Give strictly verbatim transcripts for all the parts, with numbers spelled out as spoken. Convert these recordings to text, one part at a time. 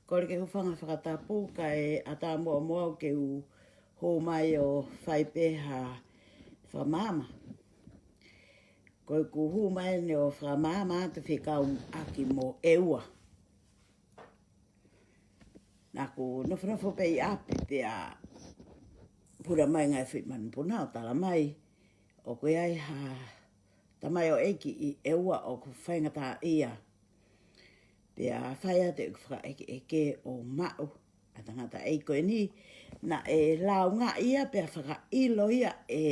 Kole ke u hūfanga he fakatapu kae ʻatā muʻa mo au ke u hū mai ʻo fai pē ha fakamaama. Ko ʻeku hū mai eni ʻo fakamaama atu fekauʻaki mo ʻEua. Naʻá ku nofonofo pē ʻi ʻapi pea puna mai ngaahi foʻi manupuna ʻo tala mai ʻoku ʻi ai ha tamaioʻeiki ʻi ʻEua ʻoku faingataʻaʻia. Pea fai atu ʻeku fakaʻekeʻeke ʻo maʻu ʻa e tangataʻeiki ko eni, naʻe lāungaʻi ia pea fakaʻilo ia ʻe,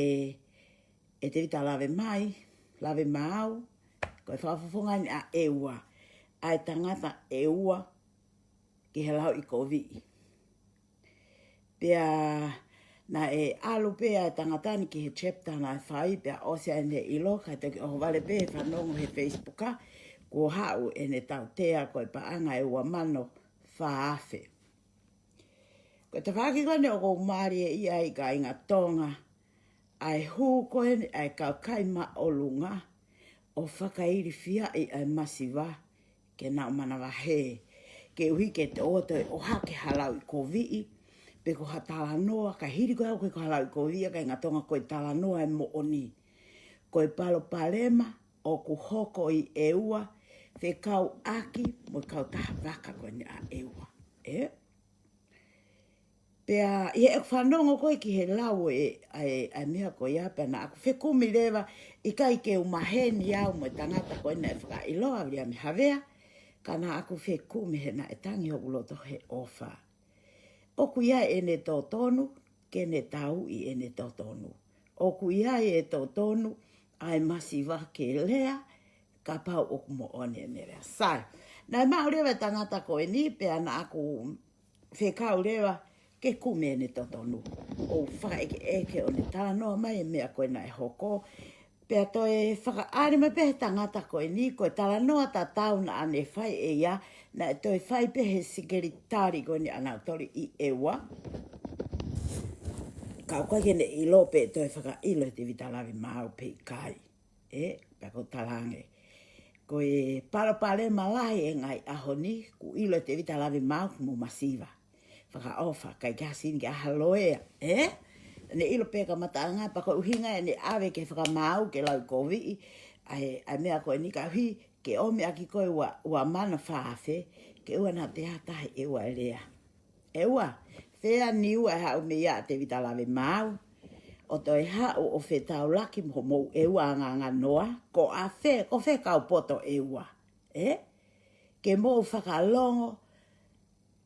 ʻe Tevita Lavemai, Lavemaau, ko e fakafofonga eni ʻa ʻEua, ʻa e tangata ʻEua ki he lauʻikoviʻi. Pea naʻe ʻalu pē ʻa e tangata ni ki he chapter naʻe fai, pea ʻosi ʻa ʻene ʻilo, kae toki ʻohovale pē he fanongo he Facebook, kuo haʻu ʻene tautea ko e paʻanga ʻe ua mano fā afe. Ko e tafaʻaki ko eni ʻoku ou mālieʻia ai kāinga Tonga, ʻa e hū ko eni ʻa e kakai māʻolunga ʻo fakailifiaʻi ʻa e masiva ke nau manavahē. Koeʻuhi ke toe ʻohake ha lauʻikoviʻi, pe ko ha talanoa, ka hili ko ē ʻoku ʻikai ko ha lauʻikoviʻi ia kāinga Tonga, ko e talanoa ʻo e moʻoni. Ko e palopalema ʻoku hoko ʻi ʻEua fekauʻaki mo e kautaha vaka ko eni ʻa ʻEua. ʻE? Pea ʻi heʻeku fanongo ko ē ki he lau ʻo e, ʻa e, ʻa e meʻa ko ia pea naʻá ku fekumi leva, ʻikai ke u maheni au mo e tangata ko ē naʻe fakaʻiloa, Viliami Havea, ka naʻá ku fekumi he naʻe tangi hoku loto he ʻofa. ʻOku ʻi ai ʻene totonu ke ne tauʻi ʻene totonu. ʻOku ʻi ai e totonu ʻa e masiva ke lea kapau ʻoku moʻoni ʻene lea. Sai, naʻe maʻu leva e tangata ko eni pea naʻá ku fekau leva ke kumi ʻene totonu. ʻO fakaʻekeʻeke ʻo ne talanoa mai e meʻa ko ē naʻe hoko. Pea toe fakaʻali mai pē he tangata ko eni, ko e talanoa tatau naʻá ne fai ʻe ia, naʻe toe fai pē he sekelitali ko eni ʻanautolu ʻi ʻEua. Ka ʻoku ʻikai ke ne ʻilo pe toe fakaʻilo ʻe Tevita Lavemau pe ʻikai. ʻE, pea ʻoku ou talaange, ko e palopalema lahi he ngaahi ʻaho ni, kuo ʻilo ʻe Tevita Lavemau kuo mou masiva. Fakaʻofa, ʻikai ke ʻasi ni ke ʻai ha loea, ʻe? Ne ʻilo pē kamataʻanga, pea ko e ʻuhinga ʻene ʻave ke fakamaau ke lauʻikoviʻi ʻa e, ʻa e meʻa ko eni, koeʻuhi ke ʻomi ʻaki ko ē ua, ua mano fā afe, ke ʻoua naʻa toe ʻi ai ha taha ʻi ʻEua ʻe lea. ʻEua, fē ʻa e niua ʻe haʻu mei ai ʻa Tevita Lavemau ʻo toe haʻu ʻo fetaulaki mo homou ʻEua angaanganoa, ko ʻafē, ko fē kau poto ʻEua, ʻe? Ke mou fakalongo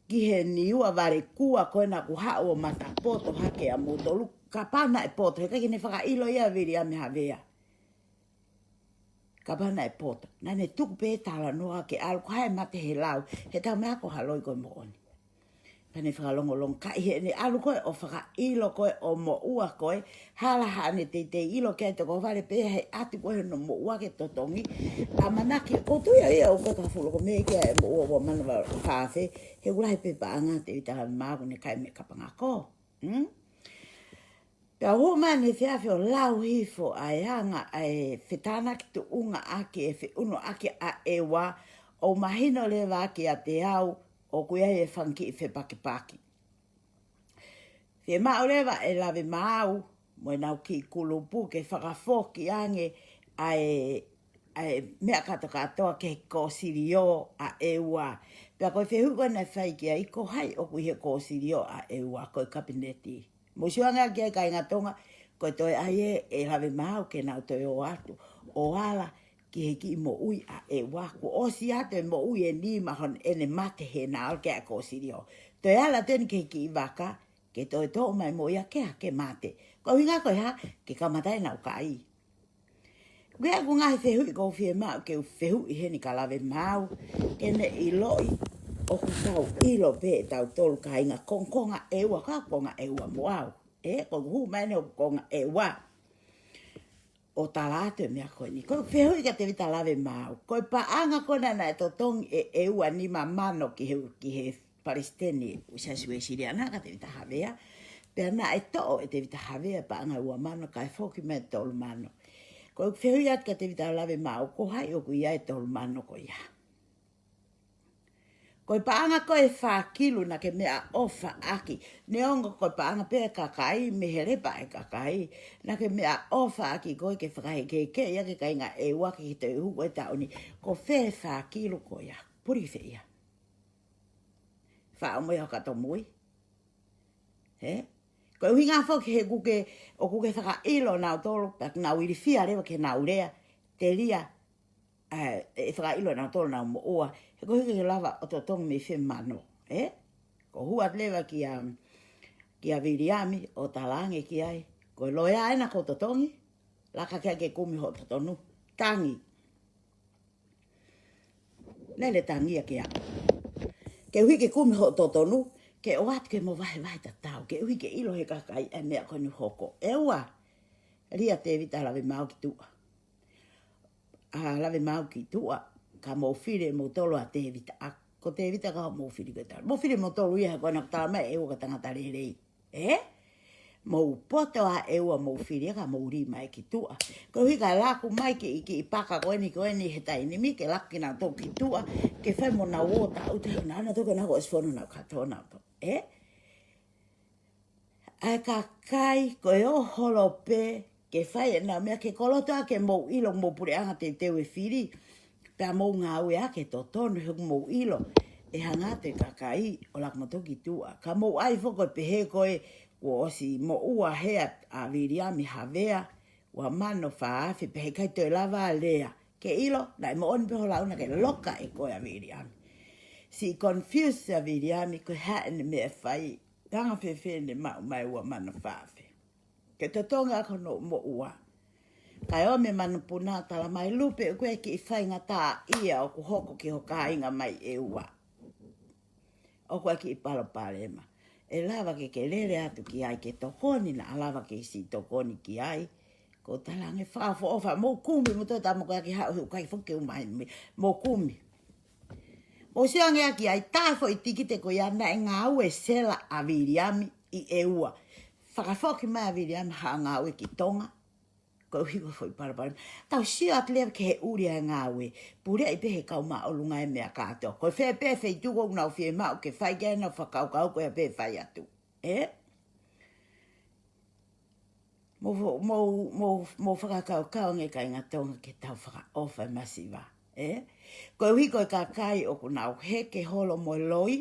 ki he niua valekua ko ena kuo haʻu ʻo matapoto hake ʻa moutolu, kapau naʻe poto, he ʻikai ke ne fakaʻilo ia ʻe Viliami Havea. Kapau naʻe poto, naʻá ne tuku pē talanoa ke ʻalu ko hai ʻe mate he lau, he taumaiā ko ha loi ko e moʻoni. Pea ne fakalongolongo, ka ʻi heʻene ʻalu ko ē ʻo fakaʻilo ko ē ʻo moʻua ko ē, hala haʻane teitei ʻilo ki ai, toko vale pē he ʻatu ko ē hono moʻua ke totongi. ʻAmanaki, ʻoku ou tui au ia ʻoku ʻikai ko ha fuʻu loko mei ke ʻe moʻua ua mano fā afe, he ʻoku lahi pē paʻanga ʻa Tevita Lavemau ʻoku ne kai mei he kapangako. Hmm? Pea u hū mai ʻaneefiafi ʻo lau hifo ʻa e anga ʻa e fetānaki tuʻunga ʻaki e feʻunuʻaki ʻa ʻEua, ʻo mahino leva kiate au ʻoku ʻi ai e fanga kiʻi fepakipaki. Fiemaʻu leva ʻe Lavemau mo ʻenau kiʻi kulupu ke fakafoki ange ʻa e, ʻa e meʻa kātoa kātoa ki he kōsilio ʻa ʻEua. Pea ko e fehuʻi ko ē naʻe fai ki ai, ko hai ʻoku ʻi he kōsilio ʻa ʻEua, ko e kapineti. Mou sio ange ki ai kāinga Tonga, ko e toe ʻai ē ʻe Lavemau ke nau toe ō atu ʻo ala ki he kiʻi moʻui ʻa ʻEua, kuo ʻosi atu e moʻui ʻe nima hono ʻene mate he naʻe ʻalu ki ai ʻa e kōsilio. Toe ala atu eni ki he kiʻi vaka, ke toe toʻo mai mo ia ke hake mate. Ko e ʻuhinga ko e hā? Ke kamata ʻenau kai. Ko e ʻū ngaahi fehuʻi ʻoku ou fiemaʻu ke u fehuʻi heni kia Lavemau, ke ne ʻiloʻi ʻoku tau ʻilo pē ʻe tautolu kāinga kongokonga ʻEua, ka konga ʻEua mo au. ʻE, ko ʻeku hū mai eni ʻoku konga ʻEua ʻo tala atu e meʻa ko eni. Ko e fehuʻi kia Tevita Lavemau, ko e paʻanga ko ena naʻe totongi ʻe ʻEua nima mano ki he, ki he palesiteni ʻo e Siasi Uēsiliana kia Tevita Havea, pea naʻe toʻo ʻe Tevita Havea e paʻanga ʻe ua mano kae foki mai e tolu mano. Ko ʻeku fehuʻi atu kia Tevita Lavemau, ko hai ʻoku ʻi ai e tolu mano ko ia? Ko e paʻanga ko ē fā kilu naʻa ke meʻaʻofa ʻaki. Neongo ko e paʻanga pē ʻa e kakai, mei he lepa ʻa e kakai. Naʻa ke meʻaʻofa ʻaki koe ke fakahekehekeʻi ʻaki e kāinga ʻEua ke toe hū ko ē taʻu ni. Ko fē fā kilu ko ia? Puli fē ia? Fā ʻo mo ia ho kato mui. He? Ko e ʻuhinga foki he ʻoku ke, ʻoku ke fakaʻilo nautolu, pea nau ilifia leva ke nau lea, telia, ʻa, ʻe fakaʻilo nautolu nau moʻua, he ko e ʻuhi ke lava ʻo totongi mei fē mano, ē? Ko e hū atu leva kia, kia Viliami ʻo talaange ki ai, ko e loea ena ko e totongi, laka ke ke kumi hoʻo totonu, tangi. Lele tangi ia ke aʻu. Ke ʻuhi ke kumi hoʻo totonu, ke ʻoatu ke mo vahevahe tatau, ke ʻuhi ke ʻilo he kakai e meʻa ko eni ʻoku hoko. ʻEua, lia Tēvita lave maau ki tuʻa. ʻA, lave maau ki tuʻa, ka mou fili ʻe moutolu ʻa Tēvita. ʻA, ko Tēvita ka mou fili ko e tala. Mou fili ʻe moutolu ia he ko ena ʻoku tala mai ʻe ʻEua ko e tangata lelei. Ē? Mou poto ʻa ʻEua mou fili ia ka mou lī mai ki tuʻa. Ko e ʻuhi ka laku mai ke ʻi, ke ʻi paka ko eni, ko eni he taimi ni ke laku kinautolu ki tuʻa, ke fai mo nau ō taʻu te nau, nau toko nau ko e sifono nau katoa nau tō. Ē? ʻA e kakai, ko e ʻoholo pē, ke fai ʻenau meʻa ke koloto ʻa ke mou ʻilo, mou puleʻanga teuteu e fili. Pea mou ngāue ʻa ke totonu he ʻoku mou ʻilo. ʻE hanga atu e kakai, ʻo laku mautolu ki tuʻa. Ka mou ʻai foki ʻo pehē ko ē, kuo ʻosi moʻua hea ʻa Viliami Havea, ua mano fā afe, pea heʻikai toe lava lea. Ke ʻilo, naʻe moʻoni pē ho lau naʻa ke loka ʻe koe ʻa Viliami. Siʻi confuse ʻa Viliami, ko e hā ʻene meʻa fai, anga fēfē ʻene maʻu mai ua mano fā afe. Ke totongi ʻaki hono moʻua. Kae ʻomi e manupuna tala mai lupe ʻoku ʻikai ke faingataʻaʻia ʻoku hoko ki ho kāinga mai ʻEua. ʻOku ʻikai ke palopalema. ʻE lava ke ke lele atu ki ai ke tokoni naʻa lava ke siʻi tokoni ki ai. Ko e talaange fakaʻofoʻofa, mou kumi, mou toe tama ko ia ke haʻu he ʻoku ʻikai foki ke u mai, mou kumi. Mou sio ange ʻaki ai, tā foʻi tikite ko ia naʻe ngāue sela ʻa Viliami ʻi ʻEua. Fakafoki mai ʻa Viliami ha ngāue ki Tonga. Ko e ʻuhi ko e foʻi palopalema. Tau sio atu leva ki he ʻuli ʻa e ngāue. Puleʻi pē he kau māʻolunga e meʻa kātoa. Ko fē pē feituʻu ʻoku nau fiemaʻu ke fai ke nau fakakaukau ko ia pē fai atu. Ē? Mou, mou, mou, mou fakakaukau ange kāinga Tonga ke tau fakaʻofa e masiva. Ē? Ko e ʻuhi ko e kakai ʻoku nau heke holo mo e loi,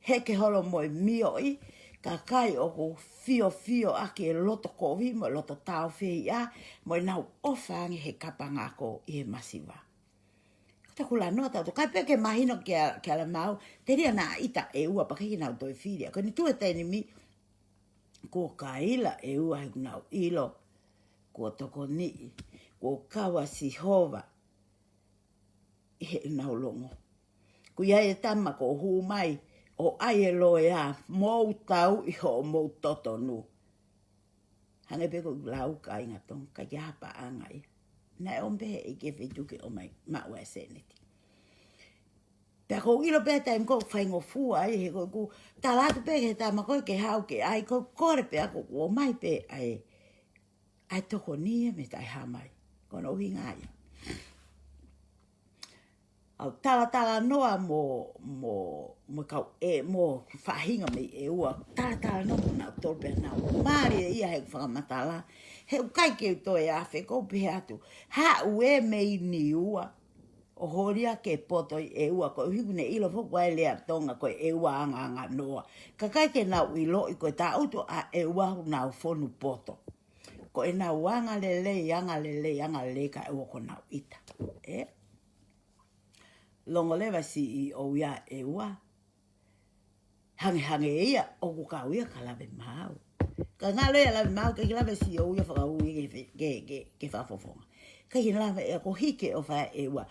heke holo mo e mioʻi, kakai ʻoku fiofio ʻaki e loto kovi mo e loto tāufehiʻa, mo ʻenau ʻofa ange he kapanga ko ē ʻi he masiva. Ko taku lanoa tau to, kai pē ke mahino kia, kia la mau, telia naʻa ʻita ʻEua pea ʻikai ke nau toe fili. Ko eni tuʻu e taimi ni, kuo kaila ʻEua he ʻoku nau ʻilo, kuo tokoniʻi, kuo kau ʻa Sihova ʻi heʻenau longo. Ko ia e tama ko hū mai, ʻo ʻai e loea, mou tauʻi hoʻomou totonu. Hangē pē ko e lau kāinga Tonga, ʻikai ke ha paʻanga ia. Naʻe ʻomi pē he ʻEiki e feituʻu ke ʻomai, maʻu e sēniti. Pea ʻoku ou ʻilo pē taimi ko ē faingofua ai, he ko ʻeku tala atu pē ki he tama ko ē ke haʻu ke ʻai, ko e kole pē ʻaku kuo ʻomai pē ʻa e, ʻa e tokoni ia mei taʻehāmai. Ko hono ʻuhinga ia. ʻOku ou talatalanoa mo, mo, mo kau ē, mo faʻahinga mei ʻEua. Talatalanoa mo nautolu pea nau mālie ia he fakamatala. He ʻoku ʻikai ke u toe afe, ʻoku ou pehē atu. Haʻu ē mei Niua. ʻO holi ʻa ke poto ʻi ʻEua, ko e ʻuhi ʻoku ne ʻilo foki ʻa e lea Tonga ko e ʻEua angaanganoa. Kae ʻikai ke nau ʻiloʻi ko e taʻutu ʻa ʻEua ʻoku nau fonu poto. Ko ʻenau angalelei, angalelei, angalelei kae ʻoua kuo nau ʻita. Ē? Longo leva siʻi ʻo ia ʻEua. Hangehangē ia, ʻoku kau ia ka lave maau. Ka ngalo ia lave maau, ʻikai ke lave siʻi ʻo ia fakaui ke fe-, ke, ke, ke fakafofonga. ʻIkai ke lave ia ko e hiki ʻofa ʻa ʻEua.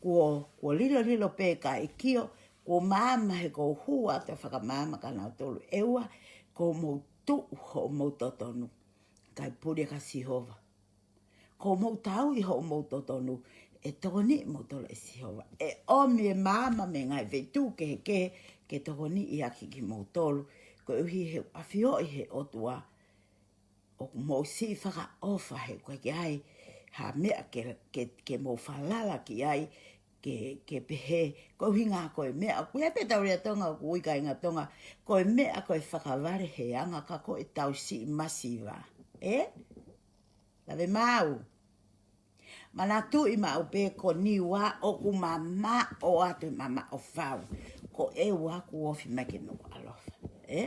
Kuo, kuo lilolilo pē ka e kio, kuo maama he ʻoku ou hū atu ʻo fakamaama kia nautolu ʻEua, ko mou tuʻu hoʻomou totonu. Kae puli ʻa Sihova. Ko mou tauʻi hoʻomou totonu, ʻe tokoniʻi moutolu ʻe Sihova. ʻE ʻomi e maama mei he ngaahi feituʻu kehekehe, ke tokoniʻi ʻaki kimoutolu. Ko e ʻuhi he ʻafioʻi he ʻOtua, ʻoku mou siʻi fakaʻofa he ʻoku ʻikai ke ʻi ai ha meʻa ke, ke, ke mou falala ki ai, ke, ke pehē, ko e ʻuhinga ko e meʻa, ʻoku ʻi ai pē ʻetau lea Tonga, ʻoku ui kāinga Tonga, ko e meʻa ko e fakavale he anga ka ko e tauhi masiva. Ē? Lave maau. Manatuʻi maʻu pē ko Niua ʻoku mamaʻo atu e mamaʻo fau. Ko ʻEua kuo ofi mai ke nukuʻalofa. Ē?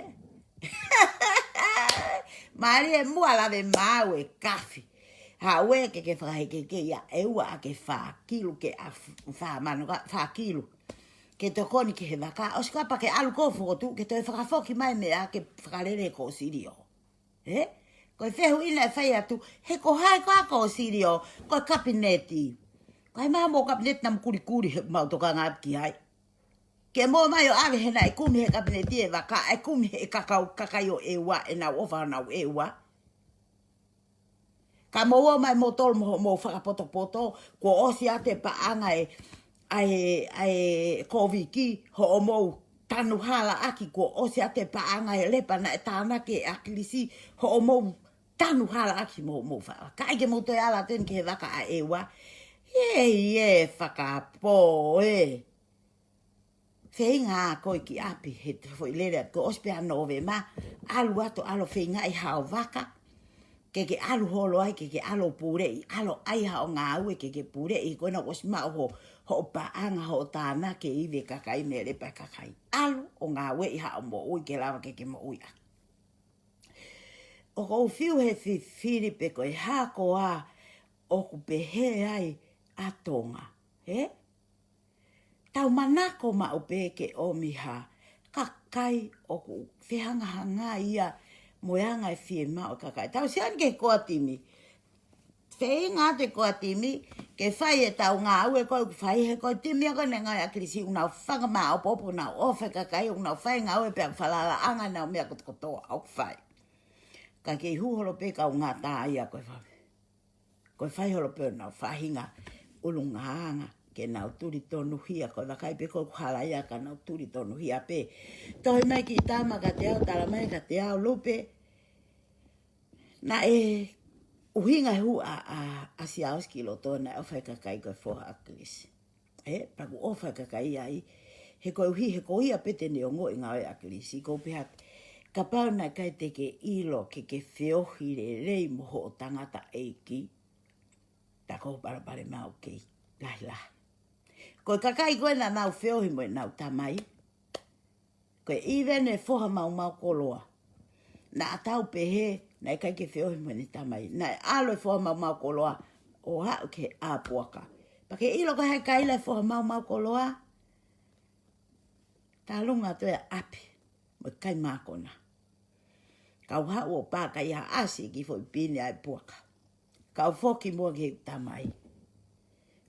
Mālie muʻa lave maau e kafi. Haʻu ē ke ke fakahekeheke ia ʻEua ʻa ke fā kilu ke ʻa f-, fā mano ka, fā kilu. Ke tokoni ki he vaka, ʻosi ko ia pea ke ʻalu ʻo fokotuʻu ke toe fakafoki mai meʻa ke fakalele ko silio. Ē? Ko e fehuʻi naʻe fai atu, he ko hai ko ā ko silio, ko e kapineti. Ko hai maʻa mo kapineti namu kulikuli he mau tokanga atu ki ai. Ke mou ō mai ʻo ʻave he naʻe kumi he kapineti e vaka, ʻe kumi he kakau, kakai ʻo ʻEua, ʻenau ʻofa honau ʻEua. Ka mou ō mai moutolu mo, mo fakapotopoto, kuo ʻosi ʻa e paʻanga e, ʻa e, ʻa e Kōviti, hoʻomou tanu hala ʻaki, kuo ʻosi ʻa e paʻanga e lepa naʻe tānaki ʻe ʻAkilisi, hoʻomou tanu hala ʻaki mo, mo fa-. Ka ʻai ke mou toe ala atu eni ki he vaka ʻa ʻEua. Ie, ie, fakapō, ē. Feinga ā koe ki ʻapi he te foʻi lele atu ko ʻosi pē ʻa Nōvema, ʻalu atu ʻalu ʻo feingaʻi haʻo vaka, ke ke ʻalu holo ai, ke ke ʻalu ʻo puleʻi, ʻalu ʻai haʻo ngāue, ke ke puleʻi, ko ena ʻosi maʻu ho, hoʻo paʻanga, hoʻo tānaki e ivi e kakai mei he lepa e kakai. ʻAlu ʻo ngāueʻi haʻo moʻui ke lava ke ke moʻui ʻaki. ʻOku ou fiu he fifili pe ko e hā koā ʻoku pehē ai ʻa Tonga, ē? Tau manako maʻu pē ke ʻomi ha kakai ʻoku fehangahangai ia mo e anga e fiemaʻu e kakai. Tau sio eni ki he core team. Feinga atu e core team ke fai ʻetau ngāue ko ē ʻoku fai he core team ia ko ē naʻe ngāue ʻa ʻAkilisi, ʻoku nau fakamāʻopoʻopo, ʻoku nau ʻofa e kakai, ʻoku nau fai ngāue pea falalaʻanga ʻenau meʻa kotokotoa ʻoku fai. Ka kei hū holo pē kau ngata ia ko e fai. Ko e fai holo pē honau faʻahinga ʻulungaanga ke nau tuli tonuhia, ko e vakai pē ko e hala ia ka nau tuli tonuhia pē. Tohi mai ki tama kiate au, tala mai kiate au, Lupe, naʻe ʻuhinga e hū ʻa, ʻa, ʻa Siaosi ki loto naʻe ʻofa e kakai ko e foha ʻa ʻAkilisi. Ē, pea ʻoku ʻofa e kakai ai, he koeʻuhi, he ko ia pē te ne ongoʻi ngāue ʻa ʻAkilisi, ʻoku ou pehē atu, kapau naʻe ʻikai te ke ʻilo ke ke feohi lelei mo hoʻo tangataʻeiki, tā ko e palopalema ʻoku kei lahilahi. Ko e kakai ko ē naʻa nau feohi mo ʻenau tamai, ko e even e foha maumau koloa. Naʻa tau pehē, naʻe ʻikai ke feohi mo ʻene tamai. Naʻe ʻalu e foha maumau koloa ʻo haʻu ki he ʻā puaka. Pea ke ʻilo ko hai kaila e foha maumau koloa? Talunga atu e ʻapi mo e kai mākona. Kau haʻu ʻo pāka ia ʻasi ki he foʻi pine ʻa e puaka. Kau foki muʻa ki he tamai.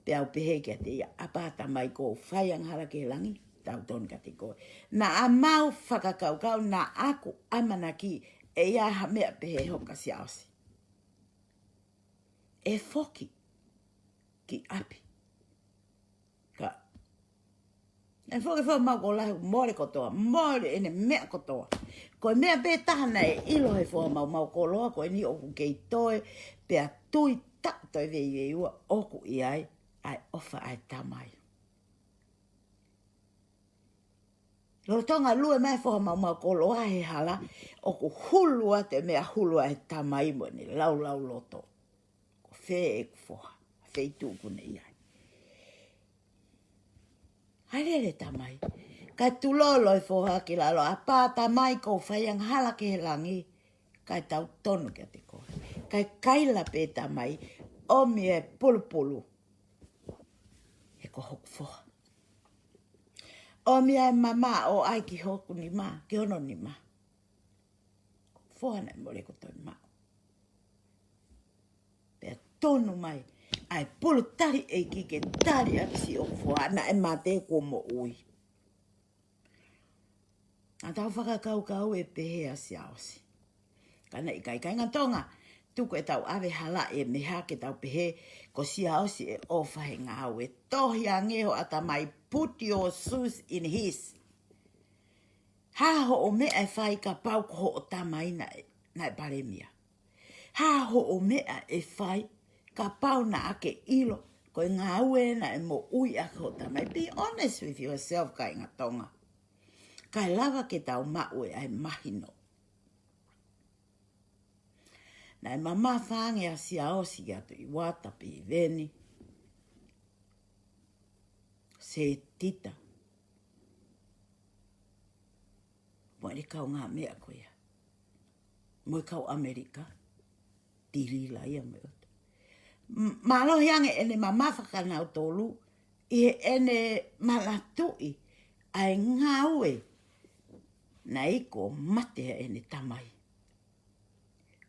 Pea u pehē kiate ia, ʻapā tamai, ʻoku ou fai angahala ki he langi, tau tonu kiate koe. Naʻa mau fakakaukau, naʻa ku ʻamanaki ʻe ʻi ai ha meʻa pehē hoka Siaosi. ʻE foki ki ʻapi. Ka. ʻE foki foha maumau koloa, mole kotoa, mole ʻene meʻa kotoa. Ko e meʻa pē taha naʻe ʻilo he foha maumau koloa, ko eni ʻoku kei toe, pea tui taʻu toe veiveiua ʻoku ʻi ai ʻa e ʻofa ʻa e tamai. Lolotonga lue mai foha maumau koloa he hala, ʻoku hulu atu e meʻa hulu ʻa e tamai mo ʻene laulau loto. Ko fē ʻeku foha, feituʻu ʻoku ne ʻi ai. Haʻele e tamai. Kae tulolo e foha ki lalo, ʻapā tamai, ʻoku ou fai angahala ki he langi, kae tau tonu kiate koe. Kae kaila pē tamai, ʻomi e pulupulu. He ko hoku foha. ʻOmi ʻa e mamaʻo ʻai ki hoku nima, ki hono nima. Foha naʻe mole ko toe maʻu. Pea tonu mai ʻa e pulu tali ʻeiki ke tali ʻaki siʻoku foha naʻe mate kuo moʻui. Naʻa tau fakakaukau ʻe pehē ʻa Siaosi. Ka naʻe ʻikai, kāinga Tonga, tuku ʻetau ʻave hala ʻe meha ke tau pehē ko Siaosi ʻe ʻofa he ngāue. Tohi ange ho ʻatamai, put your shoes in his. Hā hoʻo meʻa ʻe fai kapau ko hoʻo tamai naʻe, naʻe palēmia? Hā hoʻo meʻa ʻe fai kapau naʻa ke ʻilo Ko e ngāue naʻe moʻui ʻaki hoʻo tamai. Be honest with yourself, kāinga Tonga. Kae lava ke tau maʻu ʻa e mahino. Naʻe mamafa ange ʻa Siaosi kia Tuʻi Uata, Piveni, Setita, mo e kaungāmeʻa ko ia, mo e kau ʻAmelika, Tilila ia mo e ʻOtu. M-, mālohi ange ʻene mamafa kia nautolu, ʻi heʻene manatuʻi ʻa e ngāue naʻe ʻikai mate ʻene tamai.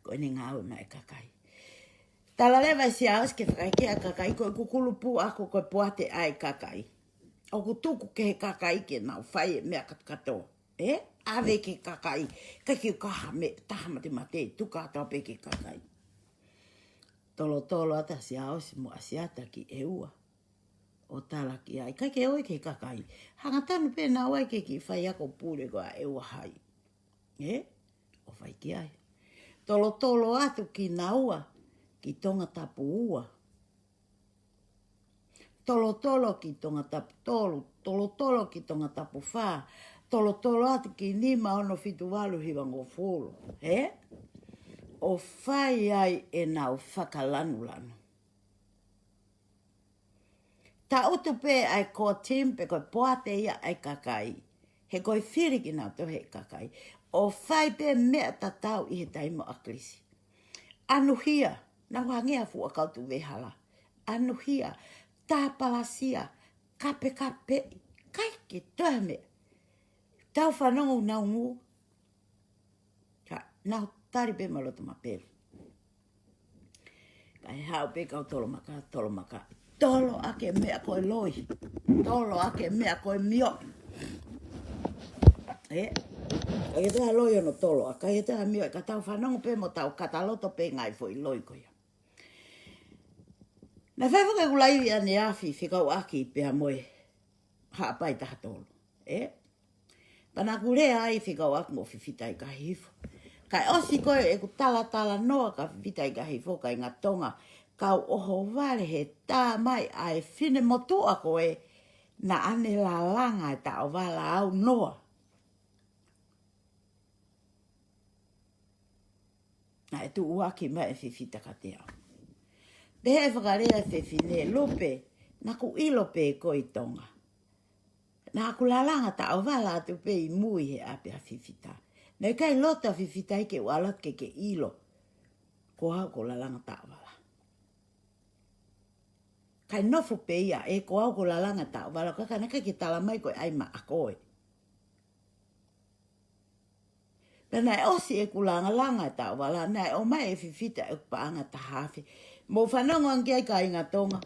Ko ʻene ngāue maʻa e kakai. Tala leva ʻe Siaosi ke fakaeke ʻa e kakai, ko e kukulupu ako ko e poate ʻa e kakai. ʻOku tuku ki he kakai ke nau fai e meʻa kātoa. ʻE, ʻave ki he kakai. Kae ke kaha me taha matemate, tuku kātoa pē ki he kakai. Tolotolo atu ʻa Siaosi mo ʻAsiata ki ʻEua. ʻO tala ki ai, kae ke ʻoua ke kakai. Hanga tonu pē naua ke kiʻi faiako pule ko ʻa ʻEua Hai. ʻE? ʻO fai ki ai. Tolotolo atu kinaua ki Tongatapu ua. Tolotolo ki Tongatapu tolu. Tolotolo ki Tongatapu fā. Tolotolo atu ki nima, ono, fitu, valu, hiva, hongofulu. ʻE? ʻO fai ai ʻenau fakalanulanu. Taʻutu pē ʻa e core team pe ko e poate ia ʻa e kakai. He ko e fili kinautolu ʻe he kakai. ʻO fai pē meʻa tatau ʻi he taimi ʻo ʻAkilisi. ʻAnuhia, nau hangē ha fuʻu ʻakau tuvehala. ʻAnuhia, tāpalasia, kapekapeʻi, ʻikai ke toe ha meʻa. Tau fanongo ʻoku nau ngū. Ka, nau tali pē mo e loto mapelu. Kae haʻu pē kau tolomaka, tolomaka. Tolo ʻaki e meʻa ko e loi. Tolo ʻaki e meʻa ko e mioʻi. ʻE? ʻIkai ke toe ha loi ʻo ne tolo ʻaki, ʻikai ke toe ha mioʻi, ka tau fanongo pē mo tau kataloto pē ngaahi foʻi loi ko ia. Naʻe fai foki ʻeku laivi ʻaneafi fekauʻaki pea mo e Haʻapai taha tolu. ʻE? Pea naʻa ku lea ai fekauʻaki mo Fifita ʻIkahihifo. Kae ʻosi ko ē ʻeku talatalanoa kia Fifita ʻIkahihifo, kāinga Tonga, kau ʻohovale he tā mai ʻa e finemotuʻa ko ē naʻa ne lalanga e taʻovala aunoa. Naʻe tuʻuaki mai ʻe Fifita kiate au. Pehē ʻe he fakalea ʻa e fefine, Lupe, naʻa ku ʻilo pē koe ʻi Tonga. Naʻa ku lalanga taʻovala atu pē ʻi mui he ʻapi ʻa Fifita. Naʻe ʻikai loto ʻa Fifita ia ke u ʻalu atu ke ke ʻilo ko au ʻoku ou lalanga taʻovala. Kae nofo pē ia ʻe ko au ʻoku ou lalanga taʻovala, ka naʻe ʻikai ke tala mai ko e ʻai maʻa koe. Pea naʻe ʻosi ʻeku langalanga e taʻovala, naʻe ʻomai ʻe Fifita ʻeku paʻanga taha afe. Mou fanongo ange ki ai, kāinga Tonga.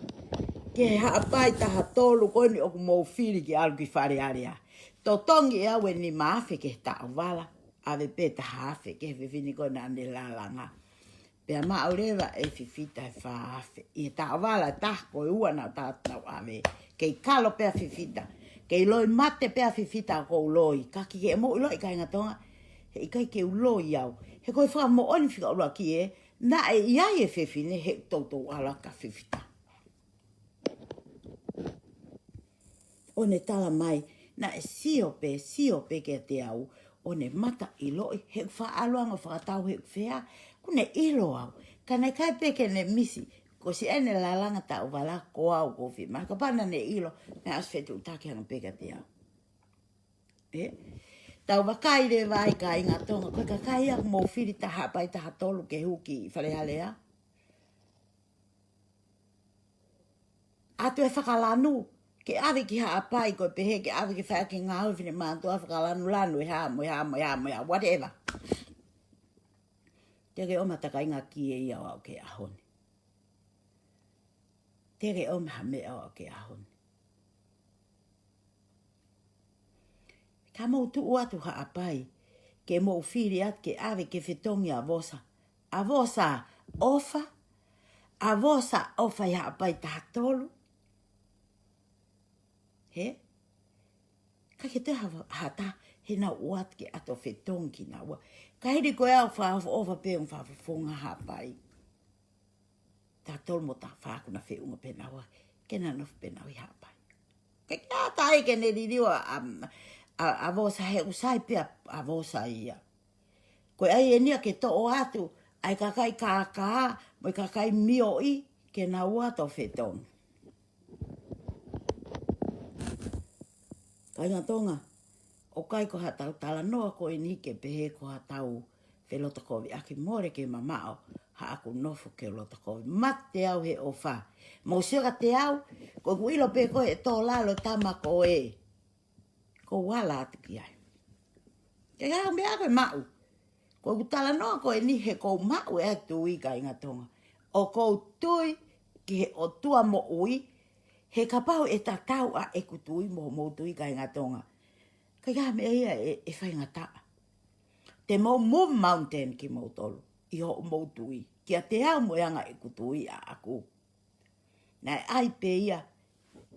Ki he Haʻapai taha tolu ko eni ʻoku mou fili ke ʻalu ki Fale Alea. Totongi ʻe au e nima afe ki he taʻovala. ʻAve pē taha afe ki he fefine ko ē naʻa ne lalanga. Pea maʻu leva ʻe Fifita e fā afe. ʻI he taʻovala ʻe taha ko ē ʻoku nau tau ʻave. Kei kalo pē ʻa Fifita. Kei loi mate pē ʻa Fifita ʻoku ou loi. Ka ke mou ʻiloʻi, kāinga Tonga, he ʻikai ke u loi au. He ko e fakamoʻoni fika ʻuluaki ē, naʻe ʻi ai e fefine he toutou ʻalu atu kia Fifita. ʻO ne tala mai, naʻe sio pē, sio pē kiate au, ʻo ne mata ʻiloʻi, he ʻoku faʻa ʻalu ange ʻo fakatau he ʻoku fea, ʻoku ne ʻilo au. Ka naʻe ʻikai pē ke ne misi, ko siʻene lalanga taʻovala ko au ʻoku ou fiemaʻu. Kapau naʻa ne ʻilo, naʻe ʻosi fetuʻutaki ange pē kiate au. ʻE? Tau vakai leva ai, kāinga Tonga, ko e kakai ia ʻoku mou fili ki he Haʻapai taha tolu ke hū ki Fale Alea. ʻAtu e fakalanu, ke ʻave ki Haʻapai, ko e pehē ke ʻave ke fai ʻaki e ngāue finemātuʻa, fakalanulanu e hā, mo e hā, mo e hā, mo e hā, whatever. Teʻeki ke ʻomai ha takainga ki he ʻaho ni. Teʻeki ke ʻomai ha meʻa ʻo aʻu ki he ʻaho ni. Ka mou tuʻu atu Haʻapai, ke mou fili atu ke ʻave ke fetongi ʻa Vosa. ʻA Vosa ʻofa, ʻa Vosa ʻofa ʻi Haʻapai taha tolu. He? ʻIkai ke toe ha, ha taha, he naʻa ku ʻoatu ke ʻatu ʻo fetongi kinaua. Ka hili ko e au fakaʻofoʻofa pē ʻo fakafofonga Haʻapai. Taha tolu mo taha fā ʻoku na feʻunga pē naua. ke na nofo pē ʻenau ʻi Haʻapai. Ke ka taʻe ke ne liliu ʻa, ʻa, ʻa, ʻa Vosa he ʻoku sai pē ʻa, ʻa Vosa ia. Ko e ʻai eni ia ke toʻo atu ʻa e kakai kākā mo e kakai mioʻi ke nau ō atu ʻo fetongi. Kāinga Tonga, ʻoku ʻikai ko haʻatau talanoa ko eni ke pehē ko haʻatau felotokoviʻaki, mole ke mamaʻo haʻaku nofo ke u lotokovi. Mate au he ʻofa. Mou sio kiate au, ko ʻeku ʻilo pē ko e tō lalo tama ko ē. Ko u ala atu ki ai. Ke ka meʻa ko e maʻu. Ko ʻeku talanoa ko eni he ʻoku ou maʻu ʻa e tui, kāinga Tonga. ʻOku ou tui ki he ʻOtua moʻui, he kapau ʻe tatau ʻa ʻeku tui mo hoʻomou tui, kāinga Tonga, ʻikai ha meʻa ia ʻe, ʻe faingataʻa. Te mou move mountain kimoutolu ʻi hoʻomou tui. Kiate au mo e anga ʻeku tui ʻaʻaku. Naʻe ʻai pē ia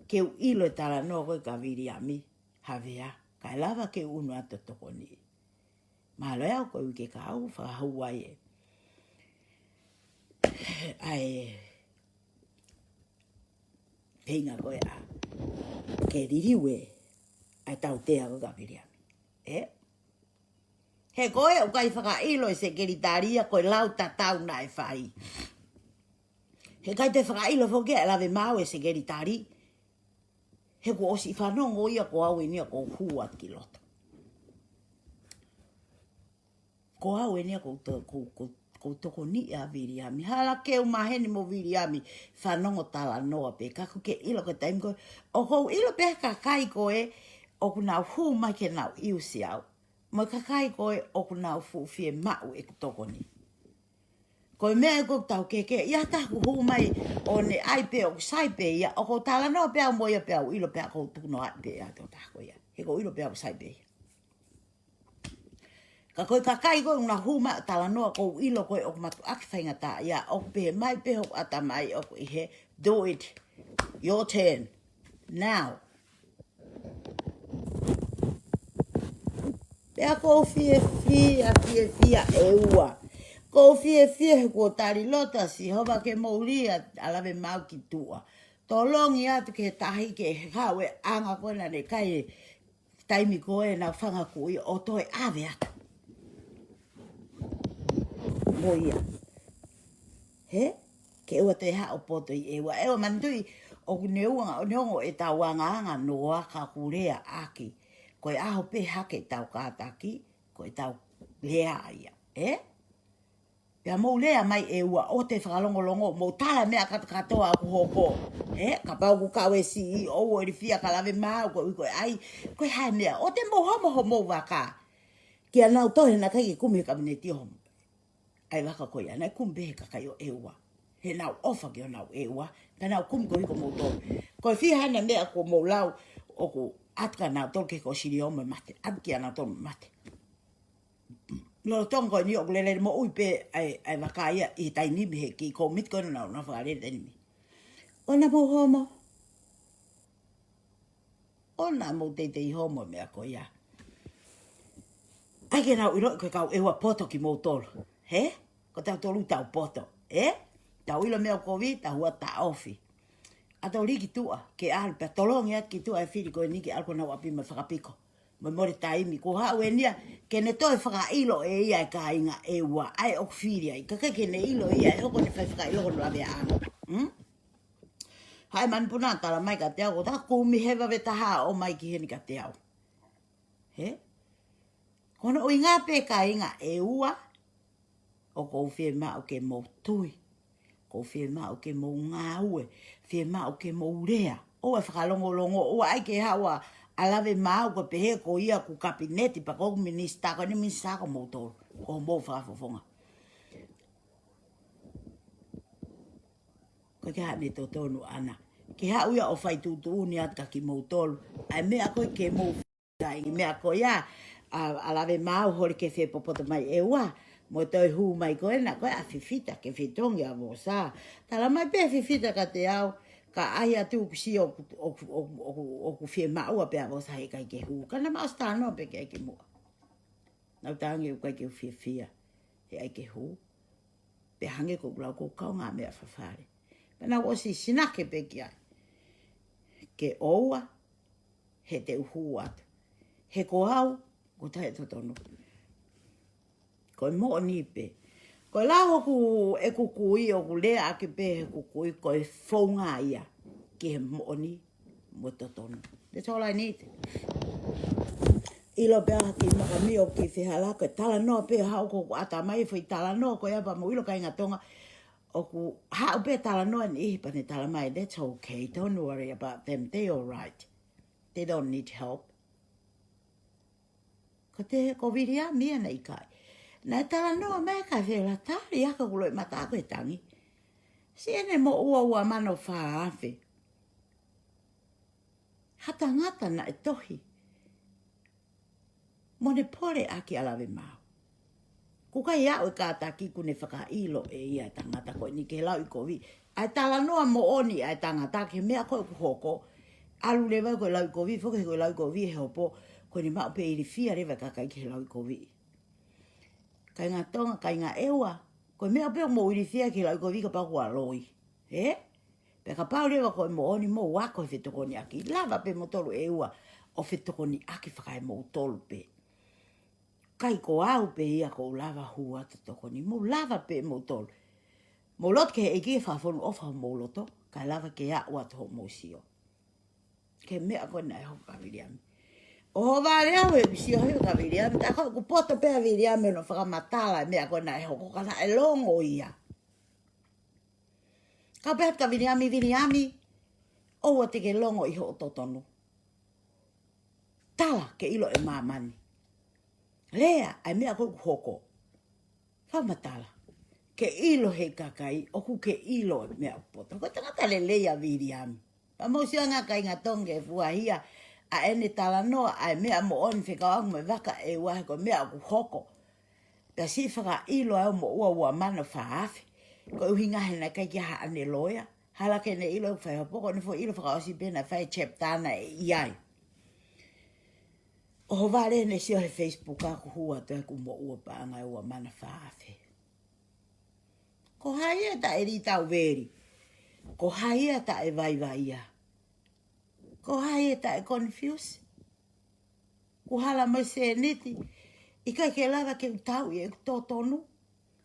ke u ʻilo e talanoa ko ē kia Viliami Havea, kae lava ke u ʻunu atu ʻo tokoniʻi. Mālō e au ko e uike kahaʻu fakahū ai e, ʻa e feinga ko ē ʻa, ke liliu e, ʻa e tautea ko ē kia Viliami. ʻE? He ko e ʻoku ʻikai fakaʻilo e sekelitali ia ko e lau tatau naʻe fai. He ʻikai te fakaʻilo foki ʻe Lave Maau e sekelitali. He kuo ʻosi fanongo ia ko au eni ia ʻoku ou hū atu ki loto. Ko au eni ia ʻoku ou to-, ʻoku ou, ʻoku ou, ʻoku ou tokoniʻi ʻa Viliami. Hala ke u maheni mo Viliami, fanongo talanoa pē. Ka ʻoku ke ʻilo ko e taimi ko ē, ʻoku ou ʻilo pē kakai ko ē ʻoku nau hū mai ke nau ʻiusi au. Mo e kakai ko ē ʻoku nau fuʻu fiemaʻu ʻeku tokoni. Ko e meʻa ʻoku tau kehekehe, ʻi ai ha taha ʻoku hū mai ʻo ne ʻai pē ʻoku sai pē ia, ʻoku ou talanoa pē au mo ia pea u ʻilo pē ʻoku ou tukunoaʻi pē ʻa e tokotaha ko ia. He ʻoku ou ʻilo pē ʻoku sai pē ia. Ka ko e kakai ko ē ʻoku nau hū mai ʻo talanoa ʻoku ou ʻilo ko ē ʻoku matuʻaki faingataʻaʻia, ʻoku pehē mai pē hoku ʻatamai ʻoku ʻi he, do it, your turn, now. Pea ʻoku ou fiefia, fiefia ʻEua. ʻOku ou fiefia he kuo tali loto ʻa Sihova ke mou lī ʻa Lave Maau ki tuʻa. Tolongi atu ki he tahi ke haʻu e anga ko ē naʻa ne kai e taimi ko ē naʻa nau fanga kui ʻo toe ʻave atu. Mo ia. He? Ke ʻoua te haʻu ʻo poto ʻi ʻEua. ʻEua manatuʻi, ʻoku ne ua, ʻo ne ongo ʻetau angaanga noa ka ʻoku lea ʻaki. Ko e ʻaho pē hake ʻetau kātaki, ko ʻetau lea ia. ʻE? Pea mou lea mai ʻEua ʻoua te fakalongolongo, mou tala meʻa kātoa ʻoku hoko. ʻE? Kapau ʻoku kau e CEO ʻo ilifia kia Lave Maau ko e ui ko e ʻai, ko e hā e meʻa, ʻoua te mou homo homou vaka. Kia nautolu he naʻe ʻikai ke kumi he kapineti homo ʻa e vaka ko ia, naʻe kumi pē he kakai ʻo ʻEua. He naʻa nau ʻofa ki honau ʻEua, ka naʻa nau kumi koeʻuhi ko moutolu. Ko e fiha ʻena meʻa ʻoku mou lau, ʻoku ʻatu kia nautolu ke ko e siliō mo e mate, ʻatu kia nautolu mo e mate. Lolotonga ko eni ʻoku lele moʻui pē ʻa e, ʻa e vaka ia ʻi he taimi ni he kiʻi kōmiti ko ē naʻa nau, nau fakalele taimi ni. ʻOua naʻa mou homo. ʻOua naʻa mou teitei homo meʻa ko ia. ʻAi ke nau ʻiloʻi ko e kau ʻEua poto kimoutolu. He? Ko tautolu tau poto. ʻE? Tau ʻilo meʻa kovi, tau hua taʻofi. ʻA tau lī ki tuʻa, ke ʻalu pea tolongi atu ki tuʻa e fili ko eni ke ʻalu ki honau ʻapi mo fakapiko. Mo mole taimi, ko haʻu eni ia, ke ne toe fakaʻilo ʻe ia e kāinga ʻEua, ʻa e ʻoku fili ai, kae ʻikai ke ne ʻilo ia, ʻe hoko ʻene fai fakaʻilo ko hono laveaʻanga. Hmm? Haʻu e manupuna tala mai kiate au, ko e taha kumi he vave taha ʻomai ki heni kiate au. He? Ko hono ʻuhinga pē kāinga ʻEua, ʻoku ou fiemaʻu ke mou tui. ʻOku ou fiemaʻu ke mou ngāue. Fiemaʻu ke mou lea. ʻOua ʻe fakalongolongo. ʻOua ʻai ke haʻu ʻa Lave Maau ko e pehē ko ia ʻoku kapineti pea ko ʻeku minisitā, ko eni minisitā ko moutolu. Ko homou fakafofonga. Ko e ke haʻane totonu ʻana. Ke haʻu ia ʻo fai tuʻutuʻuni atu kia kimoutolu. ʻA e meʻa ko ē ke mou kai meʻa ko ia, ʻa, ʻa Lave Maau holi ke fepopoto mai ʻEua, mo e toe hū mai ko ena, ko e ʻa Fifita, ke fetongi ʻa Vosa. Tala mai pē Fifita kiate au, ka ʻai atu ʻoku sio ʻoku, ʻoku, ʻoku, ʻoku, ʻoku fiemaʻu pē ʻa Vosa he ʻikai ke hū. Ka naʻa ma ʻosi talanoa pē ki ai kimuʻa. Naʻa ku talaange ʻoku ʻikai ke u fiefia, he ʻikai ke hū. Pea hangē ko ʻeku lau ko e kau ngā meʻa fafale. Pea naʻa ku ʻosi sinake pē ki ai. ke ʻoua, he te u hū atu. He ko au, ko tahi totonu. Ko e moʻoni pē. Ko e lau ʻoku ʻeku kui, ʻoku lea ʻaki pē heʻeku kui, ko e founga ia ki he moʻoni mo totonu. That's all I need. ʻIlo pē ʻa ki makamio ki fehālaaki, talanoa pē haʻu ko ʻata mai foʻi talanoa ko ia pea mou ʻilo kāinga Tonga. ʻOku haʻu pē talanoa ni ʻi he pane talamai, that's okay, don't worry about them, they all right. They don't need help. Ko te, ko Viliami ia naʻe ʻikai. Naʻe talanoa mai ka fela tali aka kulo e mata ko e tangi. Siʻene moʻua ua mano fā afe. Ha tangata naʻe tohi. Mo ne pole ʻaki ʻa Lavemaau. Kuo ʻikai aʻu e kātaki kuo ne fakaʻilo ʻe ia e tangata ko eni ke lauʻikovi. ʻA e talanoa moʻoni ʻa e tangata ki he meʻa ko ē ʻoku hoko. ʻAlu leva ko e lauʻikovi, foki ko e lauʻikovi he hopo, ko eni maʻu pē ilifia leva e kakai ki he lauʻikovi. Kāinga Tonga, kāinga ʻEua, ko e meʻa pē ʻoku mou ilifia ki he lauʻikovi kapau kuo loi. Ē? Pea kapau leva ko e moʻoni mou ako he fetokoniʻaki, lava pē moutolu ʻEua ʻo fetokoniʻaki fakaemoutolu pē. ʻIkai ko au pē ia ʻoku ou lava hū atu tokoni, mou lava pē moutolu. Mou lotu ki he ʻEiki ke fakafonu ʻofa homou loto, kae lava ke aʻu atu hoʻomou sio. Ki he meʻa ko ē naʻe hoko kia Viliami. ʻOhovale au he sio hake kia Viliami, tā ko ē kuo poto pē ʻa Viliami hono fakamatala e meʻa ko ē naʻe hoko ka naʻe longo ia. Kau pehē atu kia Viliami, Viliami, ʻoua te ke longo ʻi hoʻo totonu. Tala ke ʻilo ʻe māmani. Lea ʻa e meʻa ko ē ʻoku hoko. Fakamatala. Ke ʻilo he kakai, ʻoku ke ʻilo e meʻa ʻoku poto. Ko e tangata lelei ʻa Viliami. Pea mou sio ange kāinga Tonga ke fuahia ʻa ʻene talanoa ʻa e meʻa moʻoni fekauʻaki mo e vaka ʻEua he ko e meʻa ʻoku hoko. Pea siʻi fakaʻilo au moʻua ua mano fā afe. Ko e ʻuhinga he naʻe ʻikai ke ʻi ai haʻane loea. Hala ke ne ʻilo ʻoku fai hopo ko ʻene foʻi ʻilo fakaʻosi pē naʻe fai chapter na ʻe ʻi ai. ʻOhovale ne sio he Facebook ʻoku hū atu ʻeku moʻua paʻanga ʻe ua mano fā afe. Ko hai ia taʻe lī tauveli? Ko hai ia taʻe vaivai ia? Ko hai ia taʻe confuse? Kuo hala mai sēniti, ʻikai ke lava ke u tauʻi ʻeku totonu,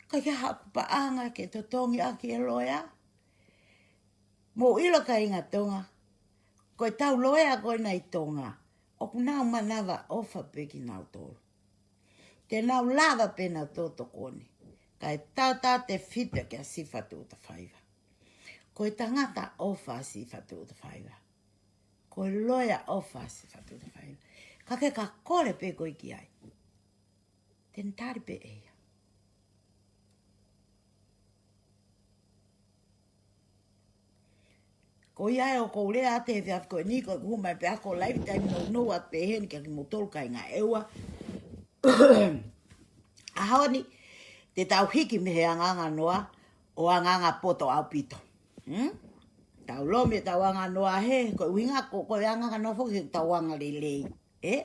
ʻikai ke haʻaku paʻanga ke totongi ʻaki e loea. Mou ʻilo kāinga Tonga, ko e tau loea ko ena ʻi Tonga, ʻoku nau manavaʻofa pē kinautolu. Te nau lava pē nautolu tokoni, kae tautautefito kia Sifatu Utafaiva. Ko e tangata ʻofa ʻa Sifatu Utafaiva. Ko e loea ʻofa ʻa Sifatu Utafaiva. Ka ke ka kole pē koe ki ai, te ne tali pē ʻe ia. Ko ia ē ʻoku ou lea atu he efiafi ko eni, ko ʻeku hū mai pē ʻa ko e live, taimi nounou atu pē heni kia kimoutolu kāinga ʻEua. ʻAho ni, te tau hiki mei he angaanga noa ʻo angaanga poto ʻaupito. Hmm? Tau lomi ʻetau angaanga noa he, ko e ʻuhinga ko, ko e angaanga noa foki he tau anga lelei. Ē?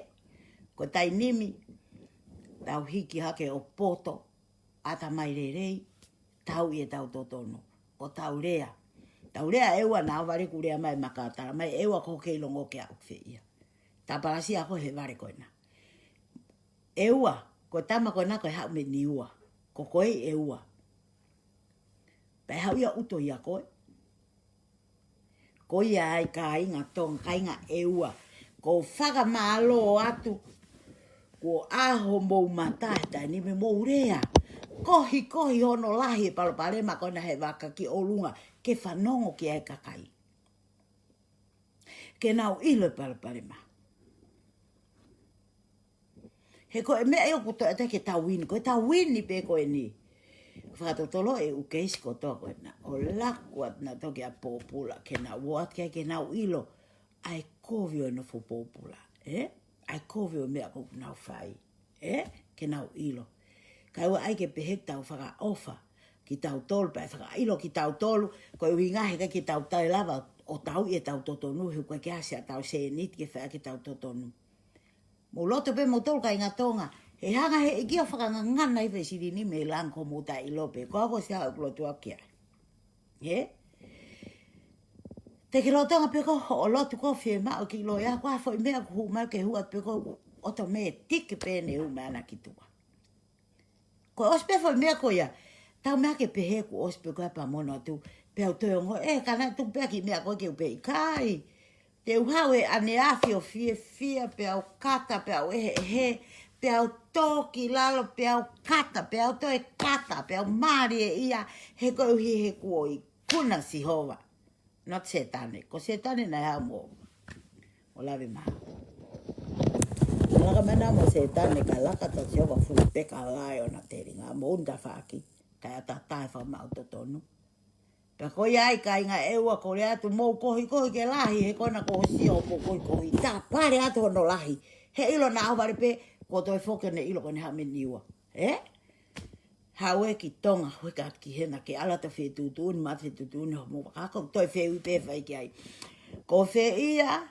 Ko e taimi ni, tau hiki hake ʻo poto, ʻatamai lelei, tauʻi ʻetau totonu, ʻo tau lea. Tau lea ʻEua naʻa vale kuo lea mai maka talamai ʻEua ko kei longo ke aʻu ki fē ia. Tapalasia ko he vale ko ena. ʻEua, ko e tama ko ena ko e haʻu mei Niua. Ko koe ʻEua. Pea haʻu ia ʻuto ia koe. Ko ia ai kāinga Tonga, kāinga ʻEua. ʻOku ou fakamālō atu. Kuo ʻaho mou mata he taimi ni mou lea. Kohi, kohi hono lahi e palopalema ko ena he vaka ki ʻolunga ke fanongo ki ai e kakai. Ke nau ʻilo e palopalema. He ko e meʻa ia ʻoku toe ʻai ke tau uini, ko e tau uini pē ko eni. Fakatotolo e ʻū keisi kotoa ko ena. ʻO laku atu nautolu ki ʻa pōpula, ke nau ō atu ki ai ke nau ʻilo. ʻA e kovi ʻo e nofo pōpula, ē? ʻA e kovi ʻo e meʻa ʻoku nau fai, ē? Ke nau ʻilo. Kae ʻoua ʻai ke pehē ʻoku tau fakaʻofa kitautolu, pea fakaʻilo kitautolu, ko e ʻuhinga he ʻikai ke tau toe lava ʻo tauʻi ʻetau totonu, he ʻoku ʻikai ke ʻasi ʻa tau sēniti ke fai ʻaki ʻetau totonu. Mou loto pē moutolu kāinga Tonga, he hanga he ʻEiki ʻo fakangangana ʻi he silini mei langi ko mou taʻeʻilo pē, ko au ko sia ʻoku lotu ʻaki ai. Ē? Te ke lolotonga pē ko hoʻo lotu ko fiemaʻu ki loia, ko e hā foʻi meʻa ʻoku hū mai ke hū atu pē ko e ʻotomētiki pē ʻene hū mai ʻana ki tuʻa. Ko e ʻosi pē foʻi meʻa ko ia. Tau meʻa ke pehē kuo ʻosi pē ko ia pea mo ʻono atu. Pea u toe ongoʻi, ē, ka naʻe tuku pē ʻa e kiʻi meʻa ko ē ke u pehē ʻikai. Te u haʻu he ʻaneafi ʻo fiefia, pea u kata, pea u ʻeheʻehe, pea u tō ki lalo, pea u kata, pea u toe kata, pea u mālieʻia, he koeʻuhi he kuo ikuna Sihova. Not Sētane. Ko Sētane naʻe haʻu mo, mo lave mai. Laka mai naʻa mo Sētane, ka laka atu Sihova fuʻu peka lae ʻo na telinga, mo un ta faki, kae ʻatā ʻa e fakamaʻu totonu. Pea ko ia ai kāinga ʻEua ko le atu mou kohikohi ke lahi, he ko ena ko sio mou kohikohi. Tapale atu hono lahi. He ʻilo naʻa ʻohovale pē, ko toe foki ʻene ʻilo ko ʻene haʻu mei Niua. Ē? Haʻu ē ki Tonga, hoi ka ki hena ke ala ta fetuʻutuʻuni, mata fetuʻutuʻuni, hoʻomou vaka ko toe feʻui pē fai ki ai. Ko fē ia,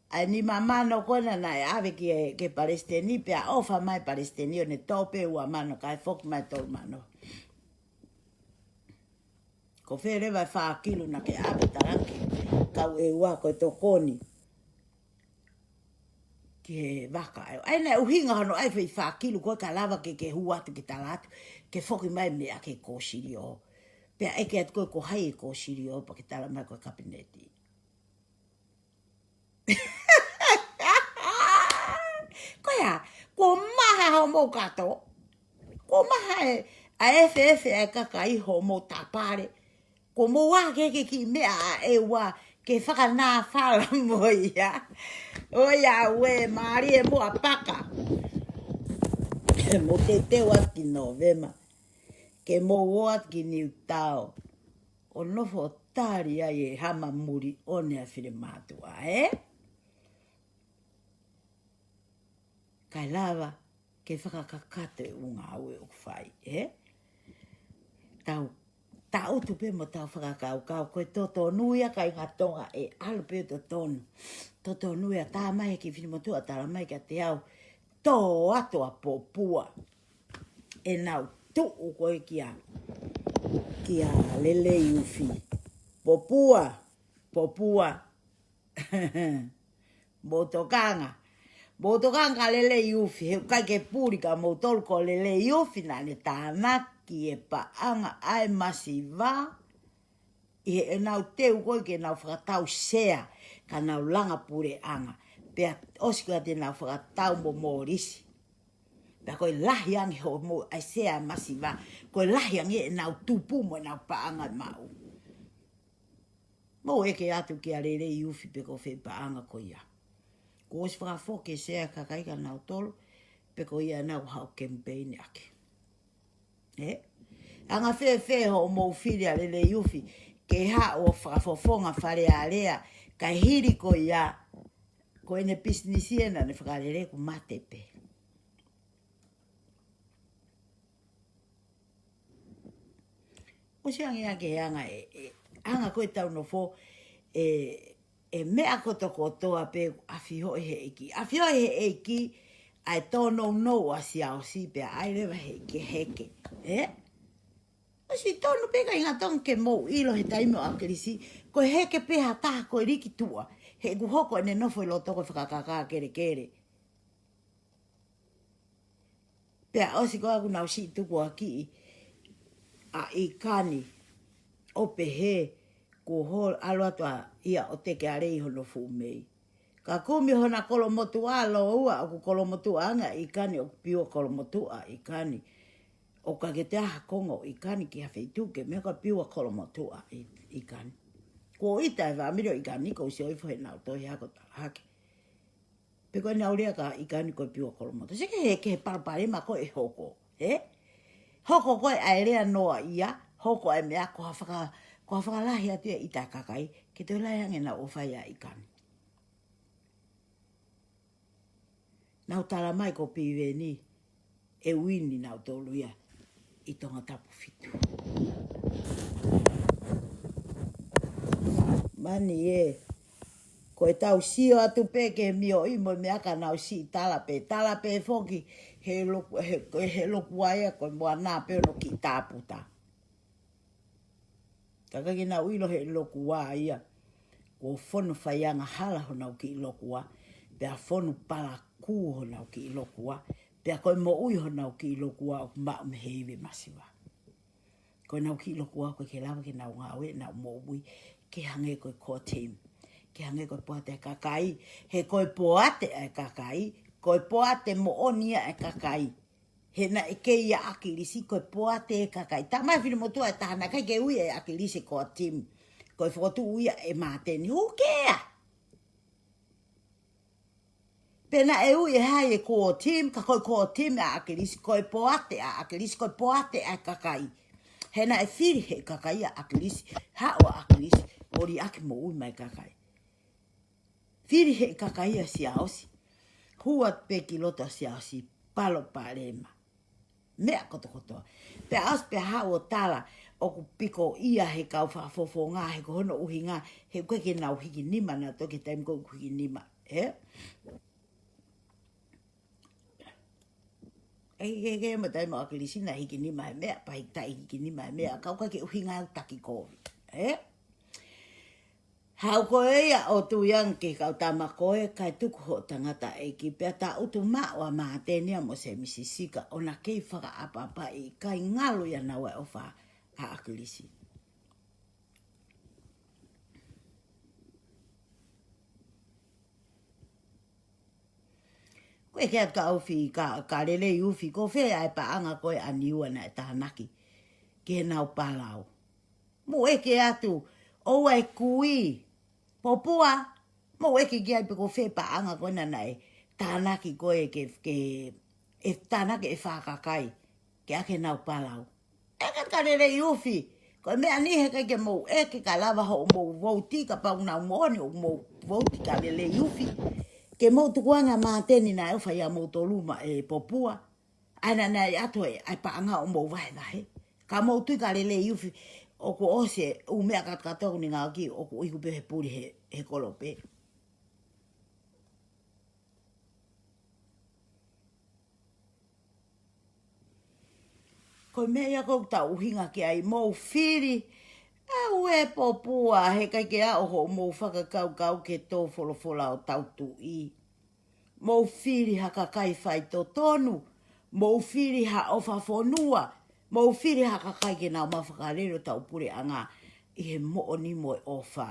ʻa e nima mano ko ena naʻe ʻave ki he, ki he palesiteni, pea ʻofa mai palesiteni ʻo ne tō pē ua mano, kae foki mai tolu mano. Ko fē leva e fā kilu naʻa ke ʻave talange, kau ʻEua ko e tokoni ki he vaka ʻa e. ʻA ia naʻe ʻuhinga hono ʻai foʻi fā kilu ko ē ka lava ke, ke hū atu ke tala atu, ke foki mai meʻa ki he kōsilio. Pea ʻeke atu ko ē ko hai e kōsilio, pea ke tala mai ko e kapineti. Ko ia, kuo maha hoʻomou kato. Kuo maha e, ʻa e fēfē ʻa e kakai hoʻomou tapale. Kuo mou ʻā ke, ke kiʻi meʻa ʻa ʻEua ke fakanāfala mo ia. ʻOiauē, mālie muʻa paka. Mou teuteu atu ki Nōvema. Ke mou ō atu ki Niutao. ʻO nofo tali ai e hama muli ʻo ne ʻa finemātuʻa, ē? Kae lava ke fakakakato e ʻū ngāue ʻoku fai, ē? Tau, tau tuʻu pē mo tau fakakaukau, ko e totonu ia kāinga Tonga ʻe ʻalu pē totonu. Totonu ia tā mai he kiʻi finemotuʻa tala mai kiate au, tō atu ʻa Popua. ʻEnau tuʻu ko ē kia, kia Leleiufi. Popua, Popua. Mou tokanga. Mou tokanga Leleiufi, he ʻikai ke puli kia moutolu ko Leleiufi naʻa ne tānaki e paʻanga ʻa e masiva. ʻI heʻenau teu ko ē ke nau fakatau sea, ka nau langa puleʻanga. Pea ʻosi ko ia te nau fakatau mo Molisi. Pea ko e lahi ange hoʻomou ʻai sea masiva, ko e lahi ange ʻenau tupu mo ʻenau paʻanga maʻu. Mou ʻeke atu kia Leleiufi pe ko fē paʻanga ko ia. Kuo ʻosi fakafoki e sea kakai kia nautolu, pe ko ia ʻenau haʻu kemipeini ʻaki. Ē? Anga fēfē hoʻomou fili ʻa Leleiufi ke haʻu ʻo fakafofonga Fale Alea, kae hili ko ia, ko ʻene pisinisi ena ne fakalele ʻoku mate pē. ʻOsi ange ange he anga ē, ē, anga ko ē ʻetau nofo, ē, ʻe meʻa kotokotoa pē ʻafioʻi he ʻEiki. ʻAfioʻi he ʻEiki, ʻa e tōnounou ʻa Siaosi pea ʻai leva he ʻEiki heke. Ē? ʻOsi tonu pē kāinga Tonga ke mou ʻilo he taimi ʻo ʻAkilisi, ko e heke pē ha taha ko e liki tuʻa, he ʻoku hoko ʻene nofo ʻi loto ko e fakakākā kelekele. Pea ʻosi ko ē ʻoku nau siʻi tukuakiʻi ʻa ʻIkani ʻo pehē kuo holo ʻalu atu ʻa ia ʻo teke ʻa Lei hono fuʻu mei. Ka kumi hona kolomotuʻa lōua ʻoku kolomotuʻa ange ʻa ʻIkani ʻoku piua kolomotuʻa ʻa ʻIkani. ʻOku ʻikai ke toe ʻi ai ha konga ʻo ʻIkani ki ha feituʻu ke meʻa ka piua kolomotuʻa ʻa ʻIkani. Kuo ʻita e fāmili ʻo ʻIkani kuo u sio hifo heʻenau tohi ako talahake. Pe ko ʻenau lea kia ʻIkani ko e piua kolomotuʻa. Sio ki he, ki he palopalema ko ē ʻe hoko, ē? Hoko ko ē ʻa e lea noaʻia, hoko ʻa e meʻa ko ha faka-, ko ha fakalahi atu ia ʻi he kakai, ke toe lahi ange ʻenau ʻofa ia ʻa ʻIkani. Nau tala mai ko Piveni ʻe uini nautolu ia ʻi Tongatapu fitu. Mani ē, ko ʻetau sio atu pē ki he mioʻi mo e meʻa ka nau siʻi tala pē, tala pē foki he loku-, he, he loku ʻa ia ko e moana pē ʻo e kiʻi tāputa. Ka ʻikai ke nau ʻilo he loku ʻa ia. Kuo fonu faiangahala honau kiʻi lokua, pea fonu palakū honau kiʻi lokua, pea ko e moʻui honau kiʻi lokua ʻoku maʻu mei he ivi masiva. Ko ʻenau kiʻi lokua ʻoku ʻikai ke lava ke nau ngāue ʻenau moʻui ke hangē ko e core team, ke hangē ko e poate ʻa e kakai, he ko e poate ʻa e kakai, ko e poate moʻoni ia ʻa e kakai. He naʻe kei ʻa ʻAkilisi, ko e poate ʻa e kakai. Talamai ʻe he finemotuʻa ʻe taha naʻe ʻikai ke ui ʻe ʻAkilisi e core team. Ko e fokotuʻu ia ʻe Māteni. Who care? Pe naʻe ui ʻe hai e core team, ka ko e core team ʻa ʻAkilisi, ko e poate ʻa ʻAkilisi, ko e poate ʻa e kakai. He naʻe fili ʻe he kakai ʻa ʻAkilisi, haʻu ʻa ʻAkilisi, ʻo liʻaki moʻui mai e kakai. Fili ʻe he kakai ʻa Siaosi. Hua pē ki loto ʻa Siaosi, palopalema. Meʻa kotokotoa. Pea ʻosi pea haʻu ʻo tala, ʻoku piko ia he kau fakafofonga, he ko hono ʻuhinga, he ʻoku ʻikai ke nau hiki nima naʻa toki taimi ko ʻoku hiki nima. Ē? ʻE ke ke mo taimi ʻa ʻAkilisi naʻe hiki nima he meʻa, pea hiki taʻe hiki nima he meʻa, ka ʻoku ʻikai ke ʻuhinga ʻa e taki kovi. Ē? Haʻu koe ia ʻo tui ange ki he kau tama ko ē, kae tuku hoʻo tangataʻeiki pea tangutu maʻu ʻa Māteni mo Semisi Sika ʻo na kei fakaʻapaʻapaʻi, ʻikai ngalo ia naua e ʻofa ʻa ʻAkilisi. Ko e ke atu ka ufi, ka, ka lelei ufi, ko fē ʻa e paʻanga ko ē ʻa Niua naʻe tānaki ki heʻenau palau. Mou ʻeke atu, ʻoua ʻe kui, Popua, mou ʻeke ki ai pe ko fē paʻanga ko ena naʻe tānaki ko ē ke, ke, ʻe tānaki ʻe he fakakai, ke ʻaki ʻenau palau. ʻEke ka lelei ufi, ko e meʻa ni he ʻikai ke mou ʻeke ka lava hoʻomou vouti kapau naʻa mou ʻosi ʻo mou vouti ka lelei ufi. Ke mou tukuange ʻa Māteni naʻe ʻofa ia moutolu maʻa e Popua. ʻA ena naʻe ʻatu ē, ʻa e paʻanga ʻo mou vahevahe. Ka mou tui ka lelei ufi, ʻoku ʻosi e ʻū meʻa katokātoa ʻoku ne ngāueʻaki, ʻoku iku pē he puli he, he kolope. Ko e meʻa ia ʻoku tau ʻuhinga ki ai, mou fili, ʻauē Popua, he ʻikai ke aʻu hoʻomou fakakaukau ki he tō folofola ʻo tau tuʻi. Mou fili ha kakai faitotonu, mou fili ha ʻofa fonua, mou fili ha kakai ke nau mafakalele ʻo tau puleʻanga ʻi he moʻoni mo e ʻofa.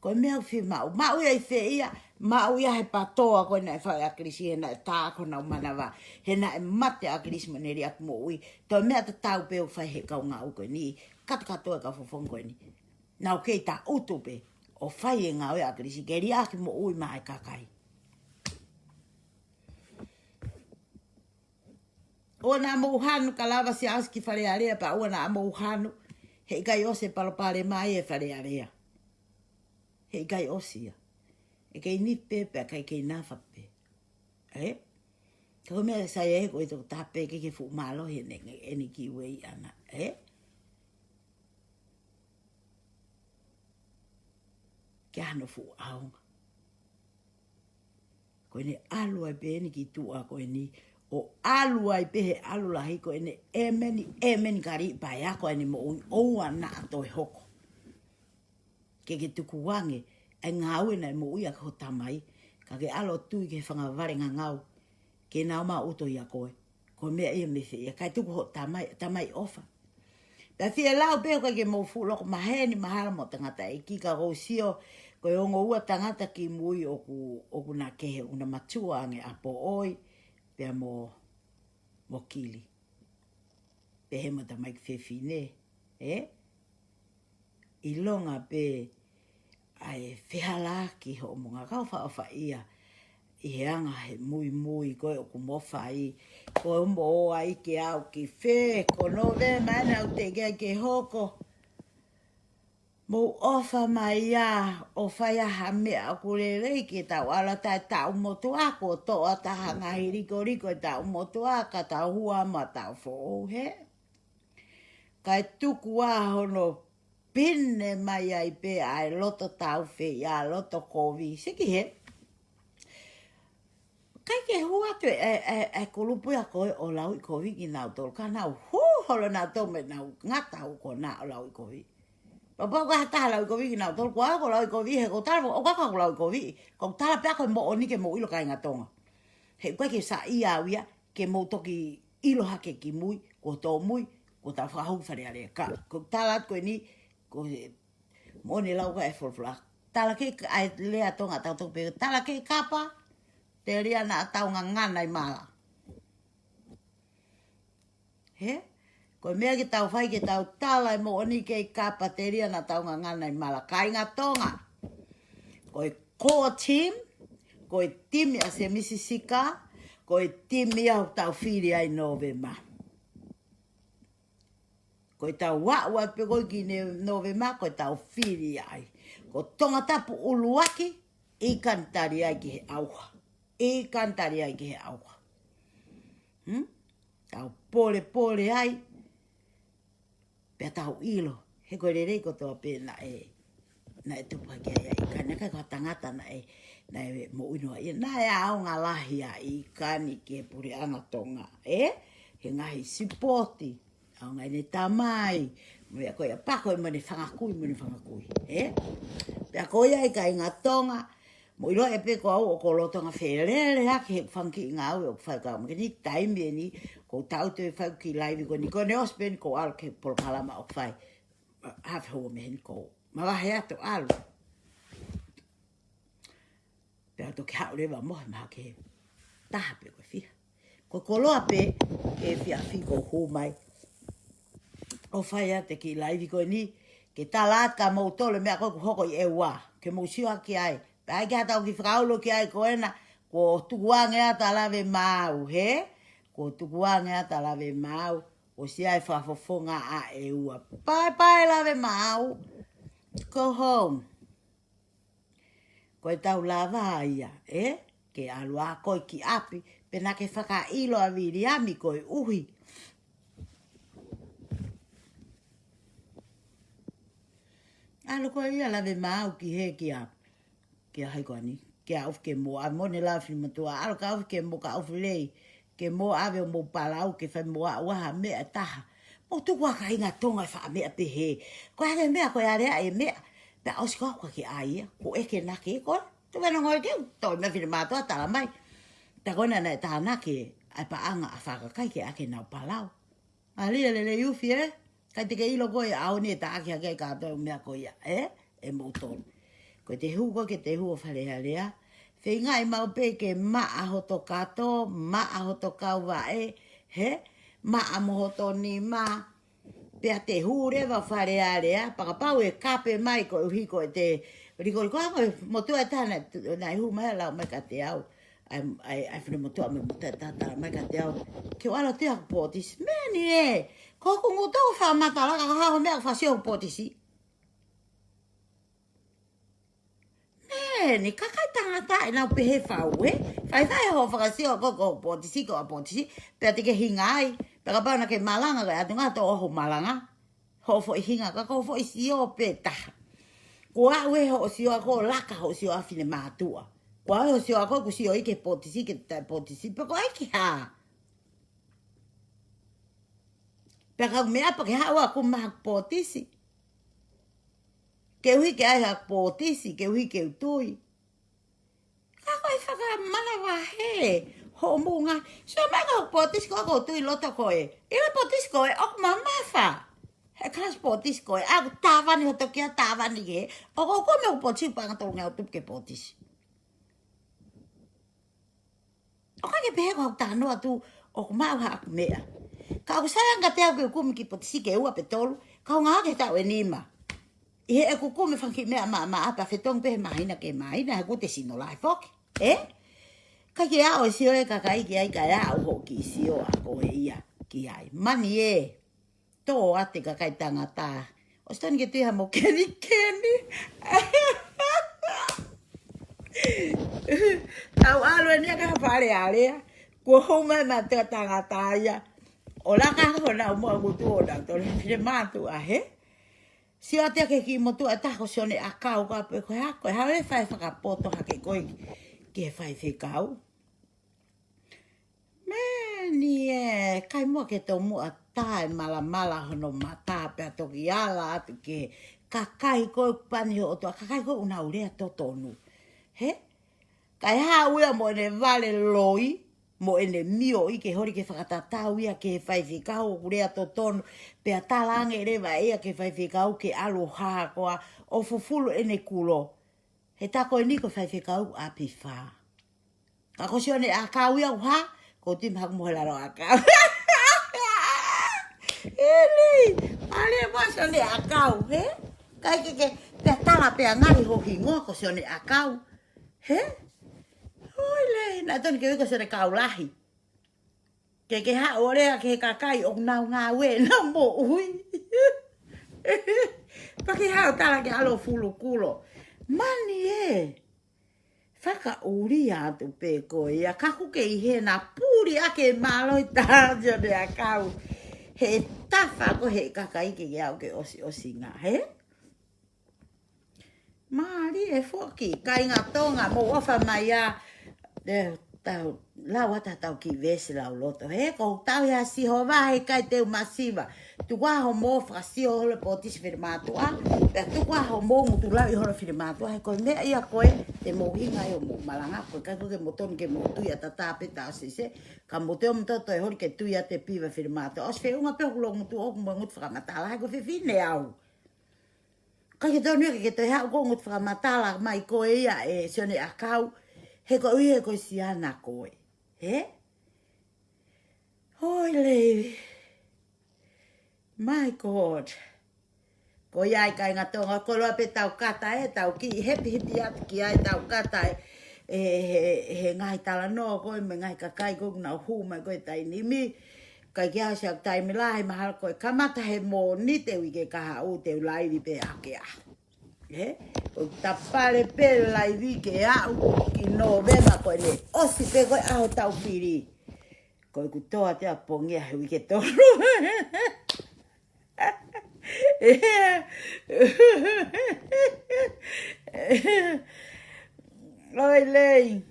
Ko e meʻa ʻoku fiemaʻu, maʻu ia ʻi fē ia, maʻu ia he patoa ko ē naʻe fai ʻe ʻAkilisi he naʻe tā ko honau manava, he naʻe mate ʻa ʻAkilisi mo ne liʻaki moʻui, ko e meʻa tatau pē ʻoku fai ʻe he kau ngāue ko eni, katokātoa e kau fofonga ko eni. Nau kei tangutu pē, ʻo fai e ngāue ʻa ʻAkilisi, ke liʻaki moʻui maʻa e kakai. ʻOua naʻa mou hanu ka lava Siaosi ki Fale Alea pea ʻoua naʻa mou hanu. He ʻikai ʻosi e palopalema ʻi Fale Alea. He ʻikai ʻosi ia. ʻE kei nipi pē pea ʻikai kei nafa pē. Ē? Ka ko e meʻa sai ē ko e tokotaha pē ke ke fuʻu mālohi ʻene, ʻene kiʻi uei ʻana. Ē? Ke hano fuʻu ʻaonga. Ko ʻene ʻalu ai pē eni ki tuʻa ko eni, ʻo ʻalu ai pē he ʻalu lahi ko ʻene ʻēmeni, ʻēmeni kali paea ko ʻene moʻui ʻoua naʻa toe hoko. Ke ke tukuange, ʻa e ngāue naʻe moʻui ʻaki ho tamai, ka ke ʻalu ʻo tui ki he fanga vale ngangau, ke nau maʻu ʻuto ia koe. Ko e meʻa ia mei fē ia, kae tuku hoʻo tamai, tamai ʻofa. Pea fie lau pē ʻoku ʻikai ke mou fuʻu loko maheni mahalo mo tangataʻeiki ka kou sio, ko e ongo ua tangata ki mui ʻoku, ʻoku na kehe, ʻoku na matua ange ʻa Poʻoi, pea mo, mo Kili. Pehē mo tamaiki fefine, ē? ʻIlonga pē ʻa e fehālaaki hoʻomou ngaahi kau fakaʻofaʻia ʻi he anga he muimui ko ē ʻoku mou fai, ko e mou ō ai ke aʻu ki fē, ko Nōvema ena ʻoku teʻeki ai ke hoko. Mou ʻofa mai ia, ʻo fai ʻa ha meʻa ʻoku lelei ke tau ala taʻe taʻu motuʻa, ko toʻa taha ngaahi likoliko e taʻu motuʻa, ka tau hua mo taʻu foʻou he. Kae tuku ā hono pine mai ai pē ʻa e loto taufehiʻa, loto kovi. Siki he. ʻIkai ke hū atu e, e, e, e kulupu ia ko ē ʻo lauʻikovi kinautolu. Ka nau hū holo nautolu mo ʻenau ngata ʻoku nau lauʻikovi. Pea pau ka ha taha lauʻikoviʻi kinautolu, ko au ʻoku lauʻikoviʻi, he ʻoku ou tala, ʻoku ʻikai ko au ʻoku lauʻikoviʻi, ʻoku ou tala pē ʻa e moʻoni ki he mou ʻilo kāinga Tonga. He ʻoku ʻikai ke saiʻia au ia, ke mou toki ʻilo hake ki mui, kuo tōmui, kuo tau fakahū Fale Alea. Ka, ʻoku ou tala atu ko eni, ko e moʻoni lau ko ē ʻa e folofola. Tala ki he, ʻa e lea Tonga tau toki pehē, tala ki he kapa, telia naʻa tau ngangana ʻi mala. He? Ko e meʻa ke tau fai ke tau tala e moʻoni ki he kapa, telia naʻa tau ngangana ʻi mala, kāinga Tonga. Ko e core team, ko e timi ʻa Semisi Sika, ko e timi ia ʻoku tau fili ai Nōvema. Ko ʻetau aʻu atu pē ko ē ki he Nōvema, ko ʻetau fili ai. Ko Tongatapu ʻuluaki, ʻikai ke tali ai ki he ʻauha. ʻIkai ke tali ai ki he ʻauha. Hmm? Tau polepole ai, pea tau ʻilo. He ko e lelei kotoa pē naʻe, naʻe tupu hake ai ʻa ʻIkani, ʻikai ko ha tangata naʻe, naʻe moʻui noa ia. Naʻe ʻaonga lahi ʻa ʻIkani ki he puleʻanga Tonga, ē? He ngaahi sipoti, ʻaonga ʻene tamai, mo ia ko ia pea ko e mo ʻene fanga kui, mo ʻene fanga kui, ē? Pea ko ia ʻa e kāinga Tonga, mou ʻilo ē pē ko au ʻoku ou lolotonga felele hake he fanga kiʻi ngāue ʻoku fai, ka ʻoku ʻikai ke ni taimi eni, ʻoku ou tau toe fai kiʻi laivi ko eni, ko ʻene ʻosi pē eni ʻoku ou ʻalu ki he polokalama ʻoku fai, ʻa, hafehoa mei heni ʻoku ou mavahe atu ʻalu. Pea toki haʻu leva mo e mahaki he taha pe ko e fiha. Ko e koloa pē, ke fiha fiko hū mai. ʻO fai atu e kiʻi laivi ko eni, ke tala atu kia moutolu e meʻa ko ē ʻoku hoko ʻi ʻEua, ke mou sio hake ai. Pea ʻai ke ha tau kiʻi fakaulo ki ai ko ena, kuo tukuange atu ʻa Lavemaau, he? Kuo tukuange atu ʻa Lavemaau, ʻosi ʻai fakafofonga ʻa ʻEua. Paepae Lavemaau. Go home. Ko ʻetau lava ia, ē? Ke ʻalu ā koe ki ʻapi, pe naʻa ke fakaʻilo ʻa Viliami koeʻuhi. ʻAlu ko ia Lavemaau ki hē kia, kia hai ko eni. Kia ʻofa ke mo ʻave mo ʻene lava finemotuʻa. ʻAlu ka ʻofa ke mo ka ʻofa lei. Ke mo ʻave ʻo mo palau ke fai mo ʻave ha meʻa ʻe taha. Mou tuku ā kāinga Tonga e faʻa meʻa pehē. Ko e hā e meʻa ko e alea e meʻa. Pea ʻosi ko au ka ke ʻai ia. Ko e ke nake ko. Tuku ā ngoi ke u. Tau meʻa finemātuʻa tala mai. Ta ko ena naʻe tānaki ʻa e paʻanga ʻa Fakakai ke ʻai ke nau palau. ʻAlia lelei ufi ē. ʻIkai te ke ʻilo ko e ʻaho ni ʻe taʻaki hake ai kātoa e meʻa ko ia, ē? ʻE moutolu. Ko e te hū ko ē ke te hū ʻo Fale Alea. Feingaʻi maʻu pē ke maʻa hoto kato, maʻa hoto kauvaʻe, he? Maʻa mo hoto nima. Pea te hū leva Fale Alea, pea kapau ʻe kape mai koeʻuhi ko e te likoliko ā ko e motuʻa ʻe taha naʻe, naʻe hū mai ʻo lau mai kiate au. ʻAi, ʻai, ʻai finemotuʻa mo e motuʻa ʻe taha tala mai kiate au. Ke u ʻalu atu ia ki Pōtisi. Meni ē, ko hoku ngutu ʻoku fakamatala ka ko e hā hoʻo meʻa ʻoku fakasio ki Pōtisi. Meni, kakai tangata ʻenau pehē fau ē. Faifai hoʻo fakasio ko, ko Pōtisi, ko ʻa Pōtisi. Pea te ke hinga ai. Pea kapau naʻa ke malanga, ko e ʻatunga tō hoʻo malanga. Hoʻo foʻi hinga ka ko hoʻo foʻi sio pē taha. Ko au ē hoʻo sio ʻaʻaku ʻo laka hoʻo sio ʻa finemātuʻa. Ko au ē hoʻo sio ʻaʻaku ʻoku sio ʻi he Pōtisi ke taʻe Pōtisi pe ko e ki hā. Pea ka u meʻa pea ke haʻu ʻaʻaku maʻa Pōtisi. Ke uhi ke ʻai ha Pōtisi, ke uhi ke u tui. Ka ko e fakamanavahē hoʻo muʻunga. Sio mai ko Pōtisi ko ē ʻoku ou tui loto ko ē. ʻIlo Pōtisi ko ē ʻoku mamafa. He kalasi Pōtisi ko ē. ʻOku tāvani hoto kia tāvani ke. ʻOku ou kumi ʻo Pōtisi panga tolu ngeau tupu ke Pōtisi. ʻOku ʻikai ke pehē ko au tano atu ʻoku maʻu haʻaku meʻa. Ka ʻoku sai ange kiate au ke u kumi ki Pōtisi ke ua pe tolu. Ka u ngā ke tau ʻe nima. ʻI heʻeku kumi fanga kiʻi meʻa maʻamaʻa pea fetongi pē he māhina ki he māhina, he ʻoku te sino lahi foki. Ē? ʻIkai ke aʻu e sio e kakai ki ai, kae aʻu hoʻo kiʻi sio ʻa koe ia ki ai. Mani ē, tō ate kakai tangata. ʻOsi tonu ke tui ha mo kenikeni. Tau ʻalu eni ʻa ka Fale Alea. Kuo hū mai mātuʻa tangata ia. ʻO laka ko nau mo ngutu ʻo nau tole finemātuʻa he. Sio atu ki he kiʻi motuʻa ʻe taha ko Sione ʻAkau ka pe ko e hā, ko e hā ʻe fai fakapoto hake koe ke fai fekau. Meni ē, kai muʻa ke tomuʻa tā e malamala hono mata pea toki ala atu ke kakai ko ē pani ʻo e ʻOtua, kakai ko ē ʻoku nau lea totonu. Hē? Kae haʻu ia mo ʻene vale loi, mo ʻene mioʻi ke holi ke fakatatau ia ki he faifekau ʻoku lea totonu, pea talaange leva ʻe ia ki he faifekau ke ʻalu ʻo hā koā ʻo fufulu ʻene kulo. He tā ko eni ko e faifekau ʻapi fā. Ka ko Sione ʻAkau ia ʻoku hā, ko Tim Hakumohelalo ʻAkau. Eli, ale mo Sione ʻAkau, hē? Kai ke ke, pea tala pea ngali ho hingoa ko Sione ʻAkau. Hē? Oi lei, naʻe tonu ke ui ko Sione Kaulahi. Ke ke haʻu ʻo lea ki he kakai ʻoku nau ngāue, nau moʻui. Pea ke haʻu tala ke ʻalu ʻo fufulu kulo. Mani ē, fakaʻuli atu pē ko ia, ka ʻoku ke ʻi hena puli ake mālō ʻi tā Sione ʻAkau. He tafa ko ē he kakai ke ke aʻu ke ʻosiʻosinga, hē? Mālie foki, kāinga Tonga, mou ʻofa mai ā, ē, tau lau atu ʻetau kiʻi veesi lauloto. Hē, ko tau ia Sihova, heʻikai te u masiva. Tuku ā hoʻomou fakasio holo potisi finemātuʻa, pea tuku ā hoʻomou ngutu lauʻi holo finemātuʻa, he ko e meʻa ia ko ē te mou ʻuhinga ai ʻo mou malanga, ko e ʻikai ko ē ke mou tonu ke mou tui ʻataʻatā pē taʻosese, ka mou toe ō mou toe holi ke tui ʻa e piva finemātuʻa. ʻOsi feʻunga pē hoku loungutu ʻoʻoku mo e ngutu fakamatala, he ko e fefine au. ʻIkai ke tonu ia ke ke toe haʻu ko e ngutu fakamatala mai ko ia ʻe Sione ʻAkau, he koeʻuhi he ko e siana koe. Hē? Oi lei. My God. Ko ia ai kāinga Tonga, ko e loa pē tau kata ē, tau kiʻi hepihepi atu ki ai tau kata ē, ē, he, he ngaahi talanoa ko ē, mo e ngaahi kakai ko ē ʻoku nau hū mai ko ē taimi ni. Kai ke ʻasi ʻeku taimi lahi, mahalo ko e kamata he Mōnite uike kahaʻu te u laivi pē ʻaho ke ʻaho. Hē? ʻOku tapale pē laivi ke aʻu ki Nōvema ko ʻene ʻosi pē ko e ʻaho tau fili. Ko ʻeku toa te a pongia he uike tolu. Oi lei.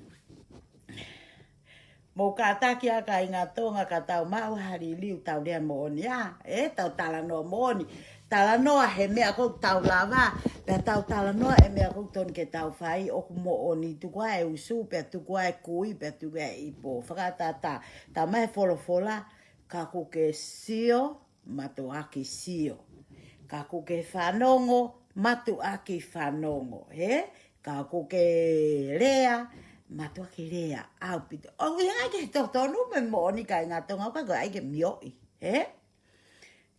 Mou kātaki ā kāinga Tonga ka tau maʻu ha liliu tau lea moʻoni ā, ē, tau talanoa moʻoni. Talanoa he meʻa ko ē tau lava, pea tau talanoa e meʻa ko ē tonu ke tau fai, ʻoku moʻoni, tuku ā e usu, pea tuku ā e kui, pea tuku ā e ipo. Fakatātā, tā mai he folofola, ka ʻoku ke sio, mātuʻaki sio. Ka ʻoku ke fanongo, mātuʻaki fanongo, hē? Ka ʻoku ke lea, mātuʻaki lea, ʻaupito. ʻOku ʻi ai ke totonu mo e moʻoni kāinga Tonga, ka ko e ʻai ke mioʻi, hē?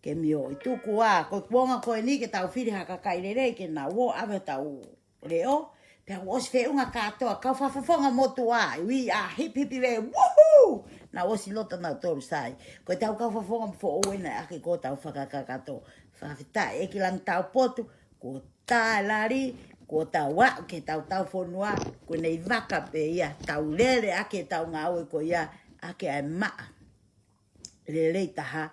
Ke mioʻi tuku ā, ko e kuonga ko eni ke tau fili ha kakai lelei ke nau ō ʻave tau leʻo, pea kuo ʻosi feʻunga kātoa, kau fakafofonga motuʻa, ui ā hipihipi lē, woohoo! Nau ʻosi loto nau tolu sai. Ko e tau kau fakafofonga foʻou ena ʻaki ko ē tau fakakakato. Fakafetaʻi ʻEiki Langi Taupotu, kuo tā e lali, kuo tau aʻu ki he tau tau fonua, kuo ne ʻi vaka pē ia, tau lele ʻaki e tau ngāue ko ia, ʻaki ʻa e maʻa lelei taha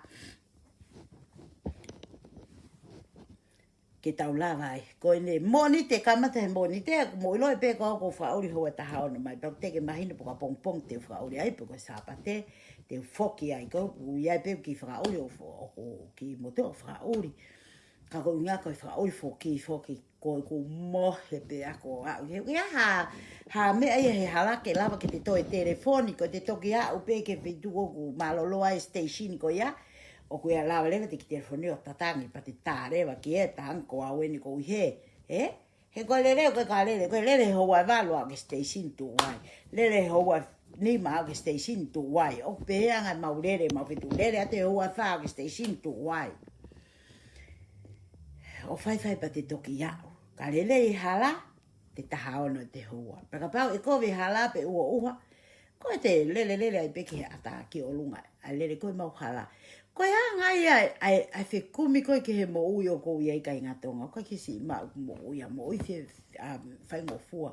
ke tau lava ai. Ko ʻene Mōnite, kamata he Mōnite, mou ʻiloʻi pē ko au ʻoku ou fakaʻuli houa ʻe taha ono mai, pea ʻoku teʻeki mahino pe ko e ʻapongipongi te u fakaʻuli ai, pe ko e Sāpate te u foki ai, ko ʻeku ʻi ai pē ʻeku kiʻi fakaʻuli ʻo fo-, ʻoku ou kiʻi motuʻa ʻo fakaʻuli. Ka ko e ʻuhinga ko e fakaʻuli foki, foki, ko ʻeku mohe pē ʻaʻaku ʻo aʻu. He, he ha, ha meʻa ia he hala ke lava ke te toe telefoni, ko e te toki aʻu pē ki he feituʻu ʻoku mālōlō ai e station ko ia, ʻoku ʻikai lava leva te ke telefoni ʻo tatangi, pea te tā leva ki he taha ko au eni ʻoku ou ʻi hē, ē? He ko e lele, ko e ka lele, ko e lele he houa ʻe valu aʻu ki he station tuʻu ai. Lele he houa ʻe nima aʻu ki he station tuʻu ai. ʻOku pehē ange ʻemau lele, ʻemau feituʻu lele ʻa e houa ʻe fā aʻu ki he station tuʻu ai. ʻO faifai pea te toki aʻu. Ka lele ʻi hala, te taha ono te houa. Pea kapau ʻe kovi hala pe ʻuha ʻuha, ko e te lele lele ai pē ki he ʻatā ki ʻolunga. ʻA e lele ko ē ʻemau hala. Ko e anga ia ʻa e, ʻa e, ʻa e fekumi ko ē ki he moʻui ʻoku ou ʻi ai kāinga Tonga. ʻOku ʻikai ke siʻi maʻu ʻeku moʻui ʻa moʻui fie, ʻa, faingofua.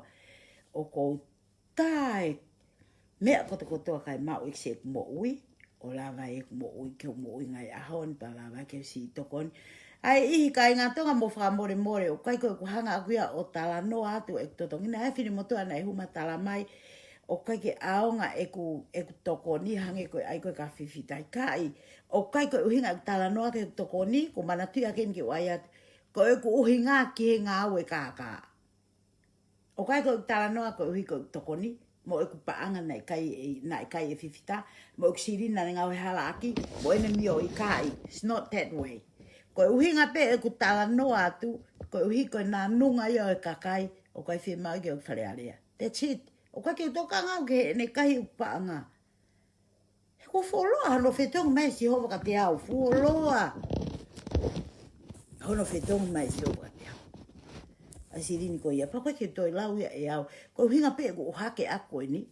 ʻOku ou tā e meʻa kotokotoa kae maʻu ʻeku siʻeku moʻui, ʻo lava ʻeku moʻui ke u moʻui ngaahi ʻaho ni pea lava ke u siʻi tokoni. ʻA e ʻihi kāinga Tonga mou fakamolemole, ʻoku ʻikai ko ʻeku hanga ʻaʻaku ia ʻo talanoa atu ʻeku totongi. Naʻe ʻi ai e finemotuʻa naʻe hū mai ʻo tala mai, ʻoku ʻikai ke ʻaonga ʻeku, ʻeku tokoni hangē ko e ʻai ko ē ka fifita ʻikai. ʻOku ʻikai ko e ʻuhinga ʻeku talanoa ki heʻeku tokoni, ʻoku ou manatuʻi ʻaki eni ke u ʻai atu. Ko ʻeku ʻuhinga ki he ngāue kākā. ʻOku ʻikai ko ʻeku talanoa koeʻuhi ko ʻeku tokoni, mo ʻeku paʻanga naʻe ʻikai ʻe, naʻe ʻikai ʻe fifita, mo ʻeku silini naʻe ngāue halaʻaki, mo ʻene mio ʻikai. It's not that way. Ko e ʻuhinga pē ʻeku talanoa atu, koeʻuhi ko e nānunga ia ʻo e kakai, ʻoku ʻikai fiemaʻu ke ʻoku Fale Alea. That's it. ʻOku ʻikai ke u tokanga au ki heʻene kai ʻeku paʻanga. He kuo fuoloa hono fetongi mai ʻe Sihova kiate au, fuoloa hono fetongi mai ʻe Sihova kiate au. ʻA e silini ko ia, pea ʻoku ʻikai ke toe lau ia ʻe au. Ko e ʻuhinga pē ʻeku ʻohake ʻaku ko eni,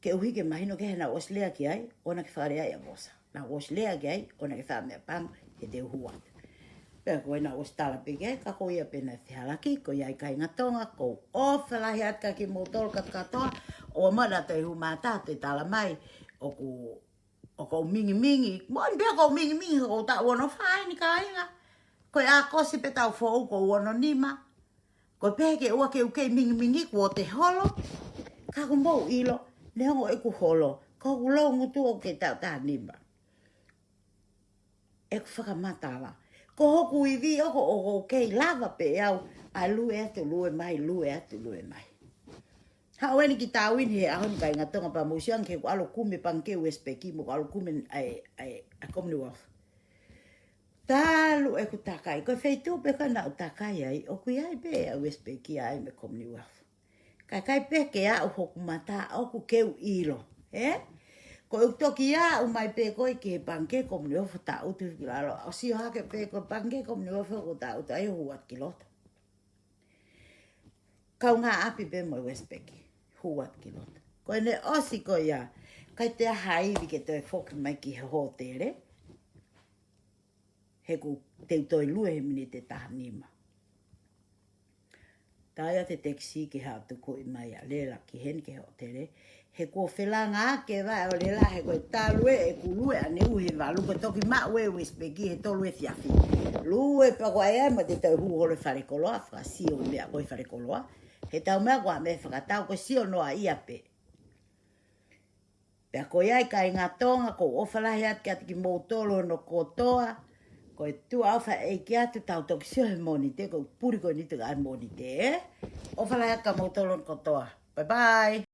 koeʻuhi ke mahino ki he naʻa ku ʻosi lea ki ai, ʻoua naʻa ke fakalea ia vosa. Naʻa ku ʻosi lea ki ai, ʻoua naʻa ke fakameʻapango, he te u hū atu. Pea ko ena ʻosi tala pē ki ai, ka ko ia pē naʻe fehālaaki, ko ia ai kāinga Tonga, ʻoku ou ʻofa lahi atu kia kimoutolu kātoa, ʻoua muʻa naʻa toe hū mai ha taha ʻo toe tala mai, ʻoku, ʻoku ou mingimingi, moʻoni pē ʻoku ou mingimingi, ʻoku ou taʻu ono fā eni kāinga. Ko e ʻAokosi pē taʻu foʻou ʻoku ou ono nima. Ko e pehē ke ʻoua ke u kei mingimingi kuo te holo. Ka ʻoku mou ʻilo, neongo ʻeku holo, ko hoku loungutu ʻoku kei taʻu taha nima. ʻEku fakamatala. Ko hoku ivi ʻoku, ʻoku ou kei lava pē au ʻa e lue atu, lue mai, lue atu, lue mai. Haʻu eni ki Tāuini he ʻaho ni kāinga Tonga pea mou sio ange ki heʻeku ʻalu ʻo kumi pangikē Westpac, mo ʻeku ʻalu ʻo kumi ʻa e, ʻa e, ʻa e Commonwealth. Talu ʻeku takai, ko e feituʻu pē ko ē naʻa ku takai ai, ʻoku ʻi ai pē ʻa Westpac ai mo e Commonwealth. Ka ʻikai pē ke aʻu hoku mata ʻoku ke u ʻilo, ē? Ko ʻeku toki aʻu mai pē ko ē ki he pangikē Commonwealth ʻo taʻutu ki lalo. ʻO sio hake pē ko e pangikē Commonwealth ʻoku taʻutu ai, hū atu ki loto. Kaungāʻapi pē mo Westpac, hū atu ki loto. Ko ʻene ʻosi ko ia, ʻikai toe ʻi ai ha ivi ke toe foki mai ki he hōtele. He ʻoku te u toe lue he miniti ʻe taha nima. Tā ia ʻa e tekisi ke haʻu ʻo tukuʻi mai ʻa Lela ki heni ki he hōtele. He kuo felanga ake ʻa e vaʻe ʻo Lela, he ko e talu ē ʻeku lue ʻaneuhu he valu, ko e toki maʻu ʻe Westpac he tolu efiafi. Lue pea ko ʻai ai mo te tau hū holo ʻi falekoloa, fakasio meʻa ko ē ʻi falekoloa. He tau meʻa ko e meʻa fakatau ko e sio noa ia pē. Pea ko ia ai kāinga Tonga, ʻoku ou ʻofa lahi atu kiate kimoutolu hono kotoa. Ko e tuʻa ʻofa ʻeiki atu, tau toki sio he Mōnite, ko e puli ko eni te ka ʻai Mōnite, ē? ʻOfa lahi atu kia moutolu hono kotoa. Bye bye.